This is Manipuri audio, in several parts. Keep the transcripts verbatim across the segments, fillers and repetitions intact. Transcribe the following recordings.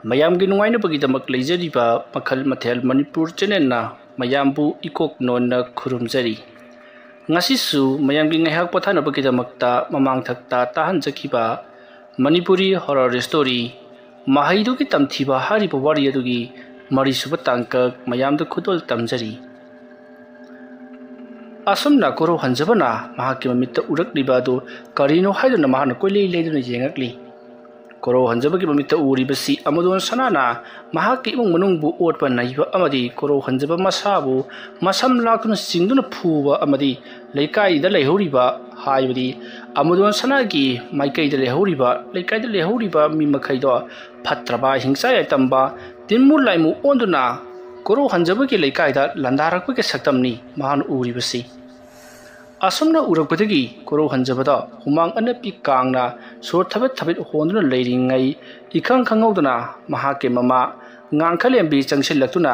ꯃꯌꯥꯝꯒꯤ ꯅꯨꯡꯉꯥꯏꯅꯕꯒꯤꯗꯃꯛ ꯂꯩꯖꯔꯤꯕ ꯃꯈꯜ ꯃꯊꯦꯜ ꯃꯅꯤꯄꯨꯔ ꯆꯦꯅꯦꯜꯅ ꯃꯌꯥꯝꯕꯨ ꯏꯀꯣꯛ ꯅꯣꯟꯅ ꯈꯨꯔꯨꯝꯖꯔꯤ꯫ ꯉꯁꯤꯁꯨ ꯃꯌꯥꯝꯒꯤ ꯉꯥꯏꯍꯥꯛ ꯄꯣꯊꯥꯅꯕꯒꯤꯗꯃꯛꯇ ꯃꯃꯥꯡꯊꯛꯇ ꯇꯥꯍꯟꯖꯈꯤꯕ ꯃꯅꯤꯄꯨꯔꯤ ꯍꯣꯔꯔ ꯁ꯭ꯇꯣꯔꯤ ꯃꯍꯩꯗꯨꯒꯤ ꯇꯝꯊꯤꯕ ꯍꯥꯏꯔꯤꯕ ꯋꯥꯔꯤ ꯑꯗꯨꯒꯤ ꯃꯔꯤꯁꯨꯕ ꯇꯥꯡꯀꯛ ꯃꯌꯥꯝꯗ ꯈꯨꯗꯣꯜ ꯇꯝꯖꯔꯤ꯫ ꯑꯁꯨꯝꯅ ꯀꯣꯔꯧ ꯍꯟꯖꯕꯅ ꯃꯍꯥꯛꯀꯤ ꯃꯃꯤꯠꯇ ꯎꯔꯛꯂꯤꯕ ꯑꯗꯨ ꯀꯔꯤꯅꯣ ꯍꯥꯏꯗꯨꯅ ꯃꯍꯥꯛꯅ ꯀꯣꯏꯂꯩ ꯂꯩꯗꯨꯅ ꯌꯦꯡꯉꯛꯂꯤ꯫ ꯀꯣꯔꯧ ꯍꯟꯖꯕꯒꯤ ꯃꯃꯤꯠꯇ ꯎꯔꯤꯕꯁꯤ ꯑꯃꯨꯗꯣꯟ ꯁꯅꯥꯅ ꯃꯍꯥꯛꯀꯤ ꯏꯃꯨꯡ ꯃꯅꯨꯡꯕꯨ ꯑꯣꯠꯄ ꯅꯩꯕ ꯑꯃꯗꯤ ꯀꯣꯔꯧ ꯍꯟꯖꯕ ꯃꯁꯥꯕꯨ ꯃꯁꯝ ꯂꯥꯛꯇꯨꯅ ꯆꯤꯡꯗꯨꯅ ꯐꯨꯕ ꯑꯃꯗꯤ ꯂꯩꯀꯥꯏꯗ ꯂꯩꯍꯧꯔꯤꯕ, ꯍꯥꯏꯕꯗꯤ ꯑꯃꯨꯗꯣꯟ ꯁꯅꯥꯒꯤ ꯃꯥꯏꯀꯩꯗ ꯂꯩꯍꯧꯔꯤꯕ, ꯂꯩꯀꯥꯏꯗ ꯂꯩꯍꯧꯔꯤꯕ ꯃꯤ ꯃꯈꯩꯗꯣ ꯐꯠꯇ꯭ꯔꯕ ꯍꯤꯡꯆꯥ ꯌꯥꯏꯇꯝꯕ ꯇꯤꯟꯃꯨ ꯂꯥꯏꯃꯨ ꯑꯣꯟꯗꯨꯅ ꯀꯣꯔꯧ ꯍꯟꯖꯕꯒꯤ ꯂꯩꯀꯥꯏꯗ ꯂꯥꯟꯗꯥꯔꯛꯄꯒꯤ ꯁꯛꯇꯝꯅꯤ ꯃꯍꯥꯛꯅ ꯎꯔꯤꯕꯁꯤ꯫ ꯑꯁꯨꯝꯅ ꯎꯔꯛꯄꯗꯒꯤ ꯀꯣꯔꯧ ꯍꯟꯖꯕꯗ ꯍꯨꯃꯥꯡ ꯑꯅꯞꯄꯤ ꯀꯥꯡꯅ ꯁꯣꯔ ꯊꯕꯦꯠ ꯊꯕꯦꯠ ꯍꯣꯟꯗꯨꯅ ꯂꯩꯔꯤꯉꯩ, ꯏꯈꯪ ꯈꯪꯍꯧꯗꯅ ꯃꯍꯥꯛꯀꯤ ꯃꯃꯥ ꯉꯥꯡꯈꯂꯦꯝꯕꯤ ꯆꯪꯁꯤꯜꯂꯛꯇꯨꯅ,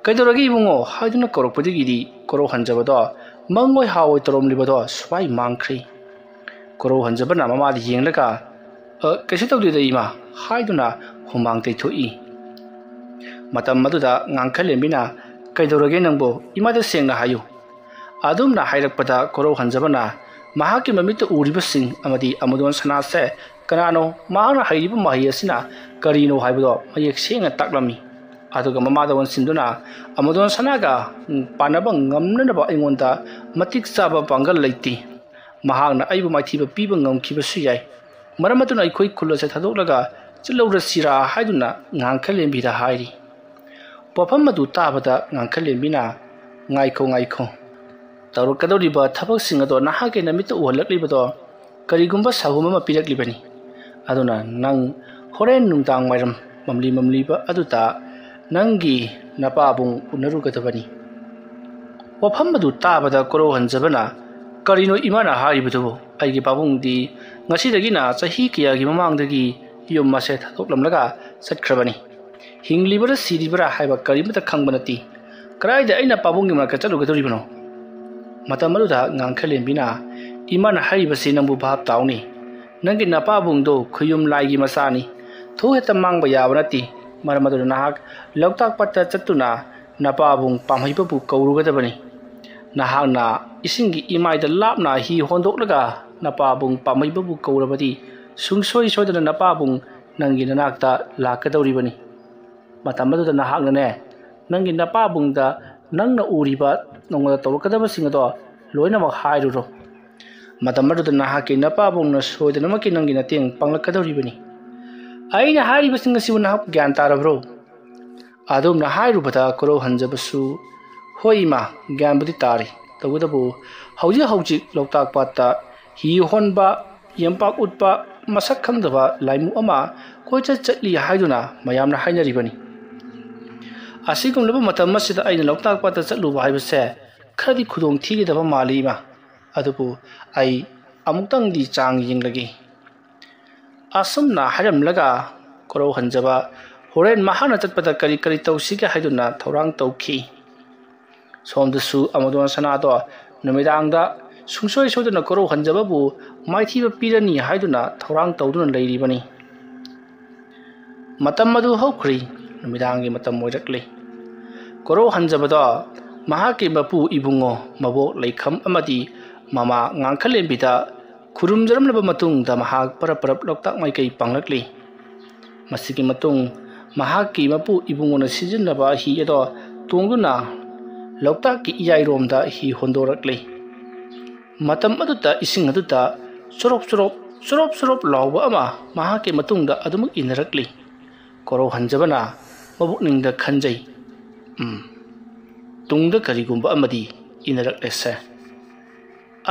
"ꯀꯩꯗꯧꯔꯒꯦ ꯏꯕꯨꯡꯉꯣ?" ꯍꯥꯏꯗꯨꯅ ꯀꯧꯔꯛꯄꯗꯒꯤꯗꯤ ꯀꯣꯔꯧ ꯍꯟꯖꯕꯗꯣ ꯃꯪꯑꯣꯏ ꯍꯥꯑꯣꯏ ꯇꯧꯔꯝꯂꯤꯕꯗꯣ ꯁ꯭ꯋꯥꯏ ꯃꯥꯡꯈ꯭ꯔꯦ꯫ ꯀꯣꯔꯧ ꯍꯟꯖꯕꯅ ꯃꯃꯥꯗ ꯌꯦꯡꯂꯒ, "ꯑ, ꯀꯩꯁꯨ ꯇꯧꯗꯦꯗ ꯏꯃꯥ" ꯍꯥꯏꯗꯨꯅ ꯍꯨꯃꯥꯡ ꯇꯩꯊꯣꯛꯏ꯫ ꯃꯇꯝ ꯑꯗꯨꯗ ꯉꯥꯡꯈꯂꯦꯝꯕꯤꯅ, "ꯀꯩꯗꯧꯔꯒꯦ ꯅꯪꯕꯨ? ꯏꯃꯥꯗ ꯁꯦꯡꯅ ꯍꯥꯏꯌꯨ"꯫ ꯑꯗꯨꯝꯅ ꯍꯥꯏꯔꯛꯄꯗ ꯀꯣꯔꯧ ꯍꯟꯖꯕꯅ ꯃꯍꯥꯛꯀꯤ ꯃꯃꯤꯠꯇ ꯎꯔꯤꯕꯁꯤꯡ ꯑꯃꯗꯤ ꯑꯃꯨꯗꯣꯟ ꯁꯅꯥꯁꯦ ꯀꯅꯥꯅꯣ, ꯃꯍꯥꯛꯅ ꯍꯩꯔꯤꯕ ꯃꯍꯩ ꯑꯁꯤꯅ ꯀꯔꯤꯅꯣ ꯍꯥꯏꯕꯗꯣ ꯃꯌꯦꯛ ꯁꯦꯡꯅ ꯇꯥꯛꯂꯝꯃꯤ꯫ ꯑꯗꯨꯒ ꯃꯃꯥꯗ ꯑꯣꯟꯁꯤꯟꯗꯨꯅ, "ꯑꯃꯨꯗꯣꯟ ꯁꯅꯥꯒ ꯄꯥꯟꯅꯕ ꯉꯝꯅꯅꯕ ꯑꯩꯉꯣꯟꯗ ꯃꯇꯤꯛ ꯆꯥꯕ ꯄꯥꯡꯒꯜ ꯂꯩꯇꯦ꯫ ꯃꯍꯥꯛꯅ ꯑꯩꯕꯨ ꯃꯥꯏꯊꯤꯕ ꯄꯤꯕ ꯉꯝꯈꯤꯕꯁꯨ ꯌꯥꯏ꯫ ꯃꯔꯝ ꯑꯗꯨꯅ ꯑꯩꯈꯣꯏ ꯈꯨꯜ ꯑꯁꯦ ꯊꯥꯗꯣꯛꯂꯒ ꯆꯠꯂꯧꯔꯁꯤꯔꯥ?" ꯍꯥꯏꯗꯨꯅ ꯉꯥꯡꯈꯂꯦꯝꯕꯤꯗ ꯍꯥꯏꯔꯤ꯫ ꯋꯥꯐꯝ ꯑꯗꯨ ꯇꯥꯕꯗ ꯉꯥꯡꯈꯂꯦꯝꯕꯤꯅ, "ꯉꯥꯏꯈꯣ, ꯉꯥꯏꯈꯣ꯫ ꯇꯧꯔꯛꯀꯗꯧꯔꯤꯕ ꯊꯕꯛꯁꯤꯡ ꯑꯗꯣ ꯅꯍꯥꯛꯀꯤ ꯅꯃꯤꯠꯇ ꯎꯍꯜꯂꯛꯂꯤꯕꯗꯣ ꯀꯔꯤꯒꯨꯝꯕ ꯁꯥꯒꯨꯝ ꯑꯃ ꯄꯤꯔꯛꯂꯤꯕꯅꯤ꯫ ꯑꯗꯨꯅ ꯅꯪ ꯍꯣꯔꯦꯟ ꯅꯨꯡꯗꯥꯡ ꯋꯥꯏꯔꯝ ꯃꯝꯂꯤ ꯃꯝꯂꯤꯕ ꯑꯗꯨꯗ ꯅꯪꯒꯤ ꯅꯄꯥꯕꯨꯡ ꯎꯅꯔꯨꯒꯗꯕꯅꯤ"꯫ ꯋꯥꯐꯝ ꯑꯗꯨ ꯇꯥꯕꯗ ꯀꯣꯔꯧ ꯍꯟꯖꯕꯅ, "ꯀꯔꯤꯅꯣ ꯏꯃꯥꯅ ꯍꯥꯏꯔꯤꯕꯗꯨꯕꯨ? ꯑꯩꯒꯤ ꯄꯥꯕꯨꯡꯗꯤ ꯉꯁꯤꯗꯒꯤꯅ ꯆꯍꯤ ꯀꯌꯥꯒꯤ ꯃꯃꯥꯡꯗꯒꯤ ꯌꯨꯝ ꯑꯁꯦ ꯊꯥꯗꯣꯛꯂꯝꯂꯒ ꯆꯠꯈ꯭ꯔꯕꯅꯤ꯫ ꯍꯤꯡꯂꯤꯕꯔꯥ ꯁꯤꯔꯤꯕꯔꯥ ꯍꯥꯏꯕ ꯀꯔꯤꯃꯠꯇ ꯈꯪꯕ ꯅꯠꯇꯦ꯫ ꯀꯗꯥꯏꯗ ꯑꯩꯅ ꯄꯥꯕꯨꯡꯒꯤ ꯃꯅꯥꯛꯇ ꯆꯠꯂꯨꯒꯗꯧꯔꯤꯕꯅꯣ?" ꯃꯇꯝ ꯑꯗꯨꯗ ꯉꯥꯡꯈꯂꯦꯝꯕꯤꯅ, "ꯏꯃꯥꯅ ꯍꯥꯏꯔꯤꯕꯁꯤ ꯅꯪꯕꯨ ꯚꯥꯞ ꯇꯥꯎꯅꯦ꯫ ꯅꯪꯒꯤ ꯅꯄꯥꯕꯨꯡꯗꯣ ꯈꯨꯌꯨꯝ ꯂꯥꯏꯒꯤ ꯃꯆꯥꯅꯤ꯫ ꯊꯧ ꯍꯦꯛꯇ ꯃꯥꯡꯕ ꯌꯥꯕ ꯅꯠꯇꯦ꯫ ꯃꯔꯝ ꯑꯗꯨꯅ ꯅꯍꯥꯛ ꯂꯣꯛꯇꯥꯛ ꯄꯥꯠꯇ ꯆꯠꯇꯨꯅ ꯅꯄꯥꯕꯨꯡ ꯄꯥꯝꯍꯩꯕꯕꯨ ꯀꯧꯔꯨꯒꯗꯕꯅꯤ꯫ ꯅꯍꯥꯛꯅ ꯏꯁꯤꯡꯒꯤ ꯏꯃꯥꯏꯗ ꯂꯥꯞꯅ ꯍꯤ ꯍꯣꯟꯗꯣꯛꯂꯒ ꯅꯄꯥꯕꯨꯡ ꯄꯥꯝꯍꯩꯕꯕꯨ ꯀꯧꯔꯕꯗꯤ, ꯁꯨꯡꯁꯣꯏ ꯁꯣꯏꯗꯅ ꯅꯄꯥꯕꯨꯡ ꯅꯪꯒꯤ ꯅꯅꯥꯛꯇ ꯂꯥꯛꯀꯗꯧꯔꯤꯕꯅꯤ꯫ ꯃꯇꯝ ꯑꯗꯨꯗ ꯅꯍꯥꯛꯅꯅꯦ, ꯅꯪꯒꯤ ꯅꯄꯥꯕꯨꯡꯗ ꯅꯪꯅ ꯎꯔꯤꯕ, ꯅꯉꯣꯟꯗ ꯇꯧꯔꯛꯀꯗꯕꯁꯤꯡ ꯑꯗꯣ ꯂꯣꯏꯅꯃꯛ ꯍꯥꯏꯔꯨꯔꯣ꯫ ꯃꯇꯝ ꯑꯗꯨꯗ ꯅꯍꯥꯛꯀꯤ ꯅꯄꯥꯕꯨꯡꯅ ꯁꯣꯏꯗꯅꯃꯛꯀꯤ ꯅꯪꯒꯤ ꯃꯇꯦꯡ ꯄꯥꯡꯂꯛꯀꯗꯧꯔꯤꯕꯅꯤ꯫ ꯑꯩꯅ ꯍꯥꯏꯔꯤꯕꯁꯤꯡ ꯑꯁꯤꯕꯨ ꯅꯍꯥꯛ ꯒ꯭ꯌꯥꯟ ꯇꯥꯔꯕ꯭ꯔꯣ? ꯑꯗꯨꯝꯅ ꯍꯥꯏꯔꯨꯕꯗ ꯀꯣꯔꯧ ꯍꯟꯖꯕꯁꯨ, "ꯍꯣꯏ ꯏꯃꯥ, ꯒ꯭ꯌꯥꯟꯕꯨꯗꯤ ꯇꯥꯔꯤ꯫ ꯇꯧꯕꯇꯕꯨ ꯍꯧꯖꯤꯛ ꯍꯧꯖꯤꯛ ꯂꯣꯛꯇꯥꯛ ꯄꯥꯠꯇ ꯍꯤ ꯍꯣꯟꯕ, ꯌꯦꯝꯄꯥꯛ ꯎꯠꯄ, ꯃꯁꯛ ꯈꯪꯗꯕ ꯂꯥꯏꯃꯨ ꯑꯃ ꯀꯣꯏꯆꯠ ꯆꯠꯂꯤ ꯍꯥꯏꯗꯨꯅ ꯃꯌꯥꯝꯅ ꯍꯥꯏꯅꯔꯤꯕꯅꯤ꯫ ꯑꯁꯤꯒꯨꯝꯂꯕ ꯃꯇꯝ ꯑꯁꯤꯗ ꯑꯩꯅ ꯂꯣꯛꯇꯥꯛ ꯄꯥꯠꯇ ꯆꯠꯂꯨꯕ ꯍꯥꯏꯕꯁꯦ ꯈꯔꯗꯤ ꯈꯨꯗꯣꯡ ꯊꯤꯒꯗꯕ ꯃꯥꯜꯂꯤ ꯏꯃꯥ꯫ ꯑꯗꯨꯕꯨ ꯑꯩ ꯑꯃꯨꯛꯇꯪꯗꯤ ꯆꯥꯡ ꯌꯦꯡꯂꯒꯦ"꯫ ꯑꯁꯨꯝꯅ ꯍꯥꯏꯔꯝꯂꯒ ꯀꯣꯔꯧ ꯍꯟꯖꯕ ꯍꯣꯔꯦꯟ ꯃꯍꯥꯛꯅ ꯆꯠꯄꯗ ꯀꯔꯤ ꯀꯔꯤ ꯇꯧꯁꯤꯒꯦ ꯍꯥꯏꯗꯨꯅ ꯊꯧꯔꯥꯡ ꯇꯧꯈꯤ꯫ ꯁꯣꯝꯗꯁꯨ ꯑꯃꯗꯣꯟ ꯁꯅꯥꯗꯣ ꯅꯨꯃꯤꯗꯥꯡꯗ ꯁꯨꯡꯁꯣꯏ ꯁꯣꯏꯗꯅ ꯀꯣꯔꯧ ꯍꯟꯖꯕꯕꯨ ꯃꯥꯏꯊꯤꯕ ꯄꯤꯔꯅꯤ ꯍꯥꯏꯗꯨꯅ ꯊꯧꯔꯥꯡ ꯇꯧꯗꯨꯅ ꯂꯩꯔꯤꯕꯅꯤ꯫ ꯃꯇꯝ ꯑꯗꯨ ꯍꯧꯈ꯭ꯔꯦ꯫ ꯅꯨꯃꯤꯗꯥꯡꯒꯤ ꯃꯇꯝ ꯑꯣꯏꯔꯛꯂꯦ꯫ ꯀꯣꯔꯧ ꯍꯟꯖꯕꯗꯣ ꯃꯍꯥꯛꯀꯤ ꯃꯄꯨ ꯏꯕꯨꯡꯉꯣ ꯃꯕꯣꯛ ꯂꯩꯈꯝ ꯑꯃꯗꯤ ꯃꯃꯥ ꯉꯥꯡꯈꯂꯦꯝꯕꯤꯗ ꯈꯨꯔꯨꯝꯖꯔꯝꯂꯕ ꯃꯇꯨꯡꯗ ꯃꯍꯥꯛ ꯄꯔꯞ ꯄꯔꯞ ꯂꯣꯛꯇꯥꯛ ꯃꯥꯏꯀꯩ ꯄꯥꯡꯂꯛꯂꯤ꯫ ꯃꯁꯤꯒꯤ ꯃꯇꯨꯡ ꯃꯍꯥꯛꯀꯤ ꯃꯄꯨ ꯏꯕꯨꯡꯉꯣꯅ ꯁꯤꯖꯤꯟꯅꯕ ꯍꯤ ꯑꯗꯣ ꯇꯣꯡꯗꯨꯅ ꯂꯣꯛꯇꯥꯛꯀꯤ ꯏꯌꯥꯏꯔꯣꯝꯗ ꯍꯤ ꯍꯣꯟꯗꯣꯔꯛꯂꯤ꯫ ꯃꯇꯝ ꯑꯗꯨꯗ ꯏꯁꯤꯡ ꯑꯗꯨꯗ ꯆꯣꯔꯣꯞ ꯆꯣꯔꯣꯞ, ꯆꯣꯔꯣꯞ ꯆꯣꯔꯣꯞ ꯂꯥꯎꯕ ꯑꯃ ꯃꯍꯥꯛꯀꯤ ꯃꯇꯨꯡꯗ ꯑꯗꯨꯃꯛ ꯏꯟꯅꯔꯛꯂꯤ꯫ ꯀꯣꯔꯧ ꯍꯟꯖꯕꯅ ꯃꯕꯨꯛꯅꯤꯡꯗ ꯈꯟꯖꯩ, "ꯎꯝ, ꯇꯨꯡꯗ ꯀꯔꯤꯒꯨꯝꯕ ꯑꯃꯗꯤ ꯏꯟꯅꯔꯛꯂꯦꯁꯦ"꯫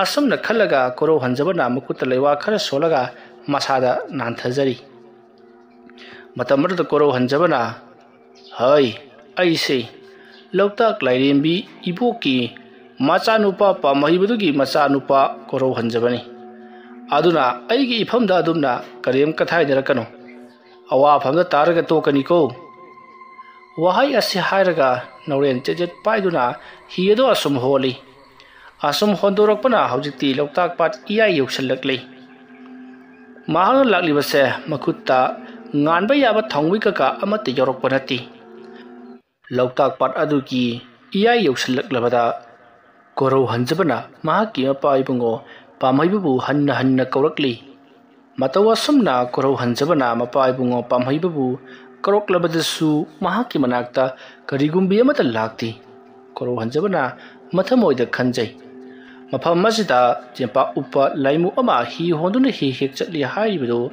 ꯑꯁꯨꯝꯅ ꯈꯜꯂꯒ ꯀꯣꯔꯧ ꯍꯟꯖꯕꯅ ꯃꯈꯨꯠꯇ ꯂꯩꯋꯥ ꯈꯔ ꯁꯣꯜꯂꯒ ꯃꯁꯥꯗ ꯅꯥꯟꯊꯖꯔꯤ꯫ ꯃꯇꯝ ꯑꯗꯨꯗ ꯀꯣꯔꯧ ꯍꯟꯖꯕꯅ, "ꯍꯩ, ꯑꯩꯁꯦ ꯂꯣꯛꯇꯥꯛ ꯂꯥꯏꯔꯦꯝꯕꯤ ꯏꯕꯣꯛꯀꯤ ꯃꯆꯥꯅꯨꯄꯥ ꯄꯥꯝꯍꯩꯕꯗꯨꯒꯤ ꯃꯆꯥꯅꯨꯄꯥ ꯀꯣꯔꯧ ꯍꯟꯖꯕꯅꯤ꯫ ꯑꯗꯨꯅ ꯑꯩꯒꯤ ꯏꯐꯝꯗ ꯑꯗꯨꯝꯅ ꯀꯔꯤꯝ ꯀꯊꯥꯏꯅꯔꯛꯀꯅꯨ꯫ ꯑꯋꯥꯐꯝꯗ ꯇꯥꯔꯒ ꯇꯣꯛꯀꯅꯤꯀꯣ"꯫ ꯋꯥꯍꯩ ꯑꯁꯤ ꯍꯥꯏꯔꯒ ꯅꯥꯎꯔꯦꯟ ꯆꯦꯠ ꯆꯦꯠ ꯄꯥꯏꯗꯨꯅ ꯍꯤ ꯑꯗꯨ ꯑꯁꯨꯝ ꯍꯣꯜꯂꯤ꯫ ꯑꯁꯨꯝ ꯍꯣꯟꯗꯣꯔꯛꯄꯅ ꯍꯧꯖꯤꯛꯇꯤ ꯂꯣꯛꯇꯥꯛ ꯄꯥꯠ ꯏꯌꯥꯏ ꯌꯧꯁꯤꯜꯂꯛꯂꯤ꯫ ꯃꯍꯥꯛꯅ ꯂꯥꯛꯂꯤꯕꯁꯦ ꯃꯈꯨꯠꯇ ꯉꯥꯟꯕ ꯌꯥꯕ ꯊꯥꯎꯃꯩ ꯀꯀꯥ ꯑꯃꯠꯇ ꯌꯥꯎꯔꯛꯄ ꯅꯠꯇꯦ꯫ ꯂꯣꯛꯇꯥꯛ ꯄꯥꯠ ꯑꯗꯨꯒꯤ ꯏꯌꯥꯏ ꯌꯧꯁꯤꯜꯂꯛꯂꯕꯗ ꯀꯣꯔꯧ ꯍꯟꯖꯕꯅ ꯃꯍꯥꯛꯀꯤ ꯃꯄꯥ ꯏꯕꯨꯡꯉꯣ ꯄꯥꯝꯍꯩꯕꯕꯨ ꯍꯟꯅ ꯍꯟꯅ ꯀꯧꯔꯛꯂꯤ꯫ ꯃꯇꯧ ꯑꯁꯨꯝꯅ ꯀꯣꯔꯧ ꯍꯟꯖꯕꯅ ꯃꯄꯥ ꯏꯕꯨꯡꯉꯣ ꯄꯥꯝꯍꯩꯕꯕꯨ ꯀꯧꯔꯛꯂꯕꯗꯁꯨ ꯃꯍꯥꯛꯀꯤ ꯃꯅꯥꯛꯇ ꯀꯔꯤꯒꯨꯝꯕꯤ ꯑꯃꯠꯇ ꯂꯥꯛꯇꯦ꯫ ꯀꯣꯔꯧ ꯍꯟꯖꯕꯅ ꯃꯊꯃꯣꯏꯗ ꯈꯟꯖꯩ, ꯃꯐꯝ ꯑꯁꯤꯗ ꯆꯦꯝꯄꯥꯛ ꯎꯞꯄ ꯂꯥꯏꯃꯨ ꯑꯃ ꯍꯤ ꯍꯣꯟꯗꯨꯅ ꯍꯦꯛ ꯍꯦꯛ ꯆꯠꯂꯤ ꯍꯥꯏꯔꯤꯕꯗꯨ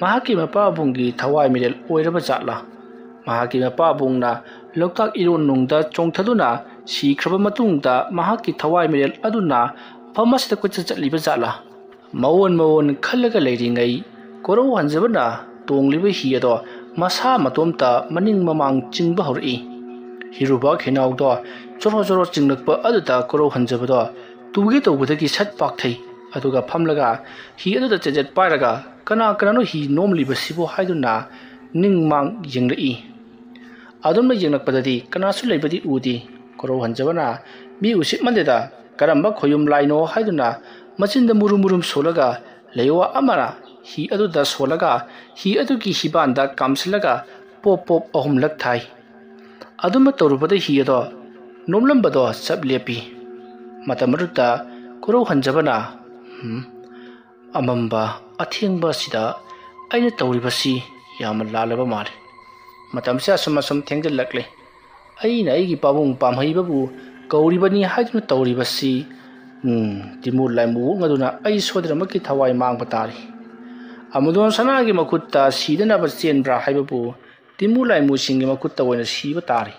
ꯃꯍꯥꯛꯀꯤ ꯃꯄꯥ ꯏꯕꯨꯡꯒꯤ ꯊꯋꯥꯏ ꯃꯤꯔꯦꯜ ꯑꯣꯏꯔꯕ ꯖꯥꯠꯂꯥ? ꯃꯍꯥꯛꯀꯤ ꯃꯄꯥ ꯏꯕꯨꯡꯅ ꯂꯣꯛꯇꯥꯛ ꯏꯔꯣꯟꯅꯨꯡꯗ ꯆꯣꯡꯊꯗꯨꯅ ꯁꯤꯈ꯭ꯔꯕ ꯃꯇꯨꯡꯗ ꯃꯍꯥꯛꯀꯤ ꯊꯋꯥꯏ ꯃꯤꯔꯦꯜ ꯑꯗꯨꯅ ꯃꯐꯝ ꯑꯁꯤꯗ ꯀꯣꯏꯆꯠ ꯆꯠꯂꯤꯕ ꯖꯥꯠꯂꯥ? ꯃꯑꯣꯟ ꯃꯑꯣꯟ ꯈꯜꯂꯒ ꯂꯩꯔꯤꯉꯩ ꯀꯣꯔꯧ ꯍꯟꯖꯕꯅ ꯇꯣꯡꯂꯤꯕ ꯍꯤ ꯑꯗꯣ ꯃꯁꯥ ꯃꯇꯣꯝꯇ ꯃꯅꯤꯡ ꯃꯃꯥꯡ ꯆꯤꯡꯕ ꯍꯧꯔꯛꯏ꯫ ꯍꯤꯔꯨꯕꯥꯛ ꯍꯤꯅꯥꯎꯗꯣ ꯆꯣꯔꯣ ꯆꯣꯔꯣ ꯆꯤꯡꯂꯛꯄ ꯑꯗꯨꯗ ꯀꯣꯔꯧ ꯍꯟꯖꯕꯗꯣ ꯇꯨꯒꯦ ꯇꯧꯕꯗꯒꯤ ꯁꯠ ꯄꯥꯛꯊꯩ꯫ ꯑꯗꯨꯒ ꯐꯝꯂꯒ ꯍꯤ ꯑꯗꯨꯗ ꯆꯦꯖꯦꯠ ꯄꯥꯏꯔꯒ "ꯀꯅꯥ ꯀꯅꯥꯅꯣ ꯍꯤ ꯅꯣꯝꯂꯤꯕꯁꯤꯕꯨ?" ꯍꯥꯏꯗꯨꯅ ꯅꯤꯡ ꯃꯥꯡ ꯌꯦꯡꯂꯛꯏ꯫ ꯑꯗꯨꯝꯅ ꯌꯦꯡꯂꯛꯄꯗꯗꯤ ꯀꯅꯥꯁꯨ ꯂꯩꯕꯗꯤ ꯎꯗꯦ꯫ ꯀꯣꯔꯧ ꯍꯟꯖꯕꯅ "ꯃꯤ ꯎꯁꯤꯠꯃꯟꯗꯦꯗ, ꯀꯔꯝꯕ ꯈꯣꯌꯨꯝ ꯂꯥꯏꯅꯣ?" ꯍꯥꯏꯗꯨꯅ ꯃꯆꯤꯟꯗ ꯃꯨꯔꯨꯝ ꯃꯨꯔꯨꯝ ꯁꯣꯜꯂꯒ ꯂꯩꯋꯥ ꯑꯃꯅ ꯍꯤ ꯑꯗꯨꯗ ꯁꯣꯜꯂꯒ ꯍꯤ ꯑꯗꯨꯒꯤ ꯍꯤꯕꯥꯟꯗ ꯀꯥꯝꯁꯤꯜꯂꯒ ꯄꯣꯞ ꯄꯣꯞ ꯑꯍꯨꯝꯂꯛ ꯊꯥꯏ꯫ ꯑꯗꯨꯝꯅ ꯇꯧꯔꯨꯕꯗ ꯍꯤ ꯑꯗꯣ ꯅꯣꯝꯂꯝꯕꯗꯣ ꯆꯞ ꯂꯦꯞꯄꯤ꯫ ꯃꯇꯝ ꯑꯗꯨꯗ ꯀꯣꯔꯧ ꯍꯟꯖꯕꯅ, "ꯍꯝ, ꯑꯃꯝꯕ ꯑꯊꯦꯡꯕ ꯑꯁꯤꯗ ꯑꯩꯅ ꯇꯧꯔꯤꯕꯁꯤ ꯌꯥꯝꯅ ꯂꯥꯜꯂꯕ ꯃꯥꯜꯂꯤ꯫ ꯃꯇꯝꯁꯦ ꯑꯁꯨꯝ ꯑꯁꯨꯝ ꯊꯦꯡꯖꯤꯜꯂꯛꯂꯦ꯫ ꯑꯩꯅ ꯑꯩꯒꯤ ꯄꯥꯕꯨꯡ ꯄꯥꯝꯍꯩꯕꯕꯨ ꯀꯧꯔꯤꯕꯅꯤ ꯍꯥꯏꯗꯨꯅ ꯇꯧꯔꯤꯕꯁꯤ, ꯎꯝ, ꯇꯤꯃꯨ ꯂꯥꯏꯃꯨ ꯑꯣꯛꯅꯗꯨꯅ ꯑꯩ ꯁꯣꯏꯗꯅꯃꯛꯀꯤ ꯊꯋꯥꯏ ꯃꯥꯡꯕ ꯇꯥꯔꯤ꯫ ꯑꯃꯨꯗꯣꯟ ꯁꯅꯥꯒꯤ ꯃꯈꯨꯠꯇ ꯁꯤꯗꯅꯕ ꯆꯦꯟꯕ꯭ꯔꯥ ꯍꯥꯏꯕꯕꯨ ꯇꯤꯃꯨ ꯂꯥꯏꯃꯨꯁꯤꯡꯒꯤ ꯃꯈꯨꯠꯇ ꯑꯣꯏꯅ ꯁꯤꯕ ꯇꯥꯔꯤ꯫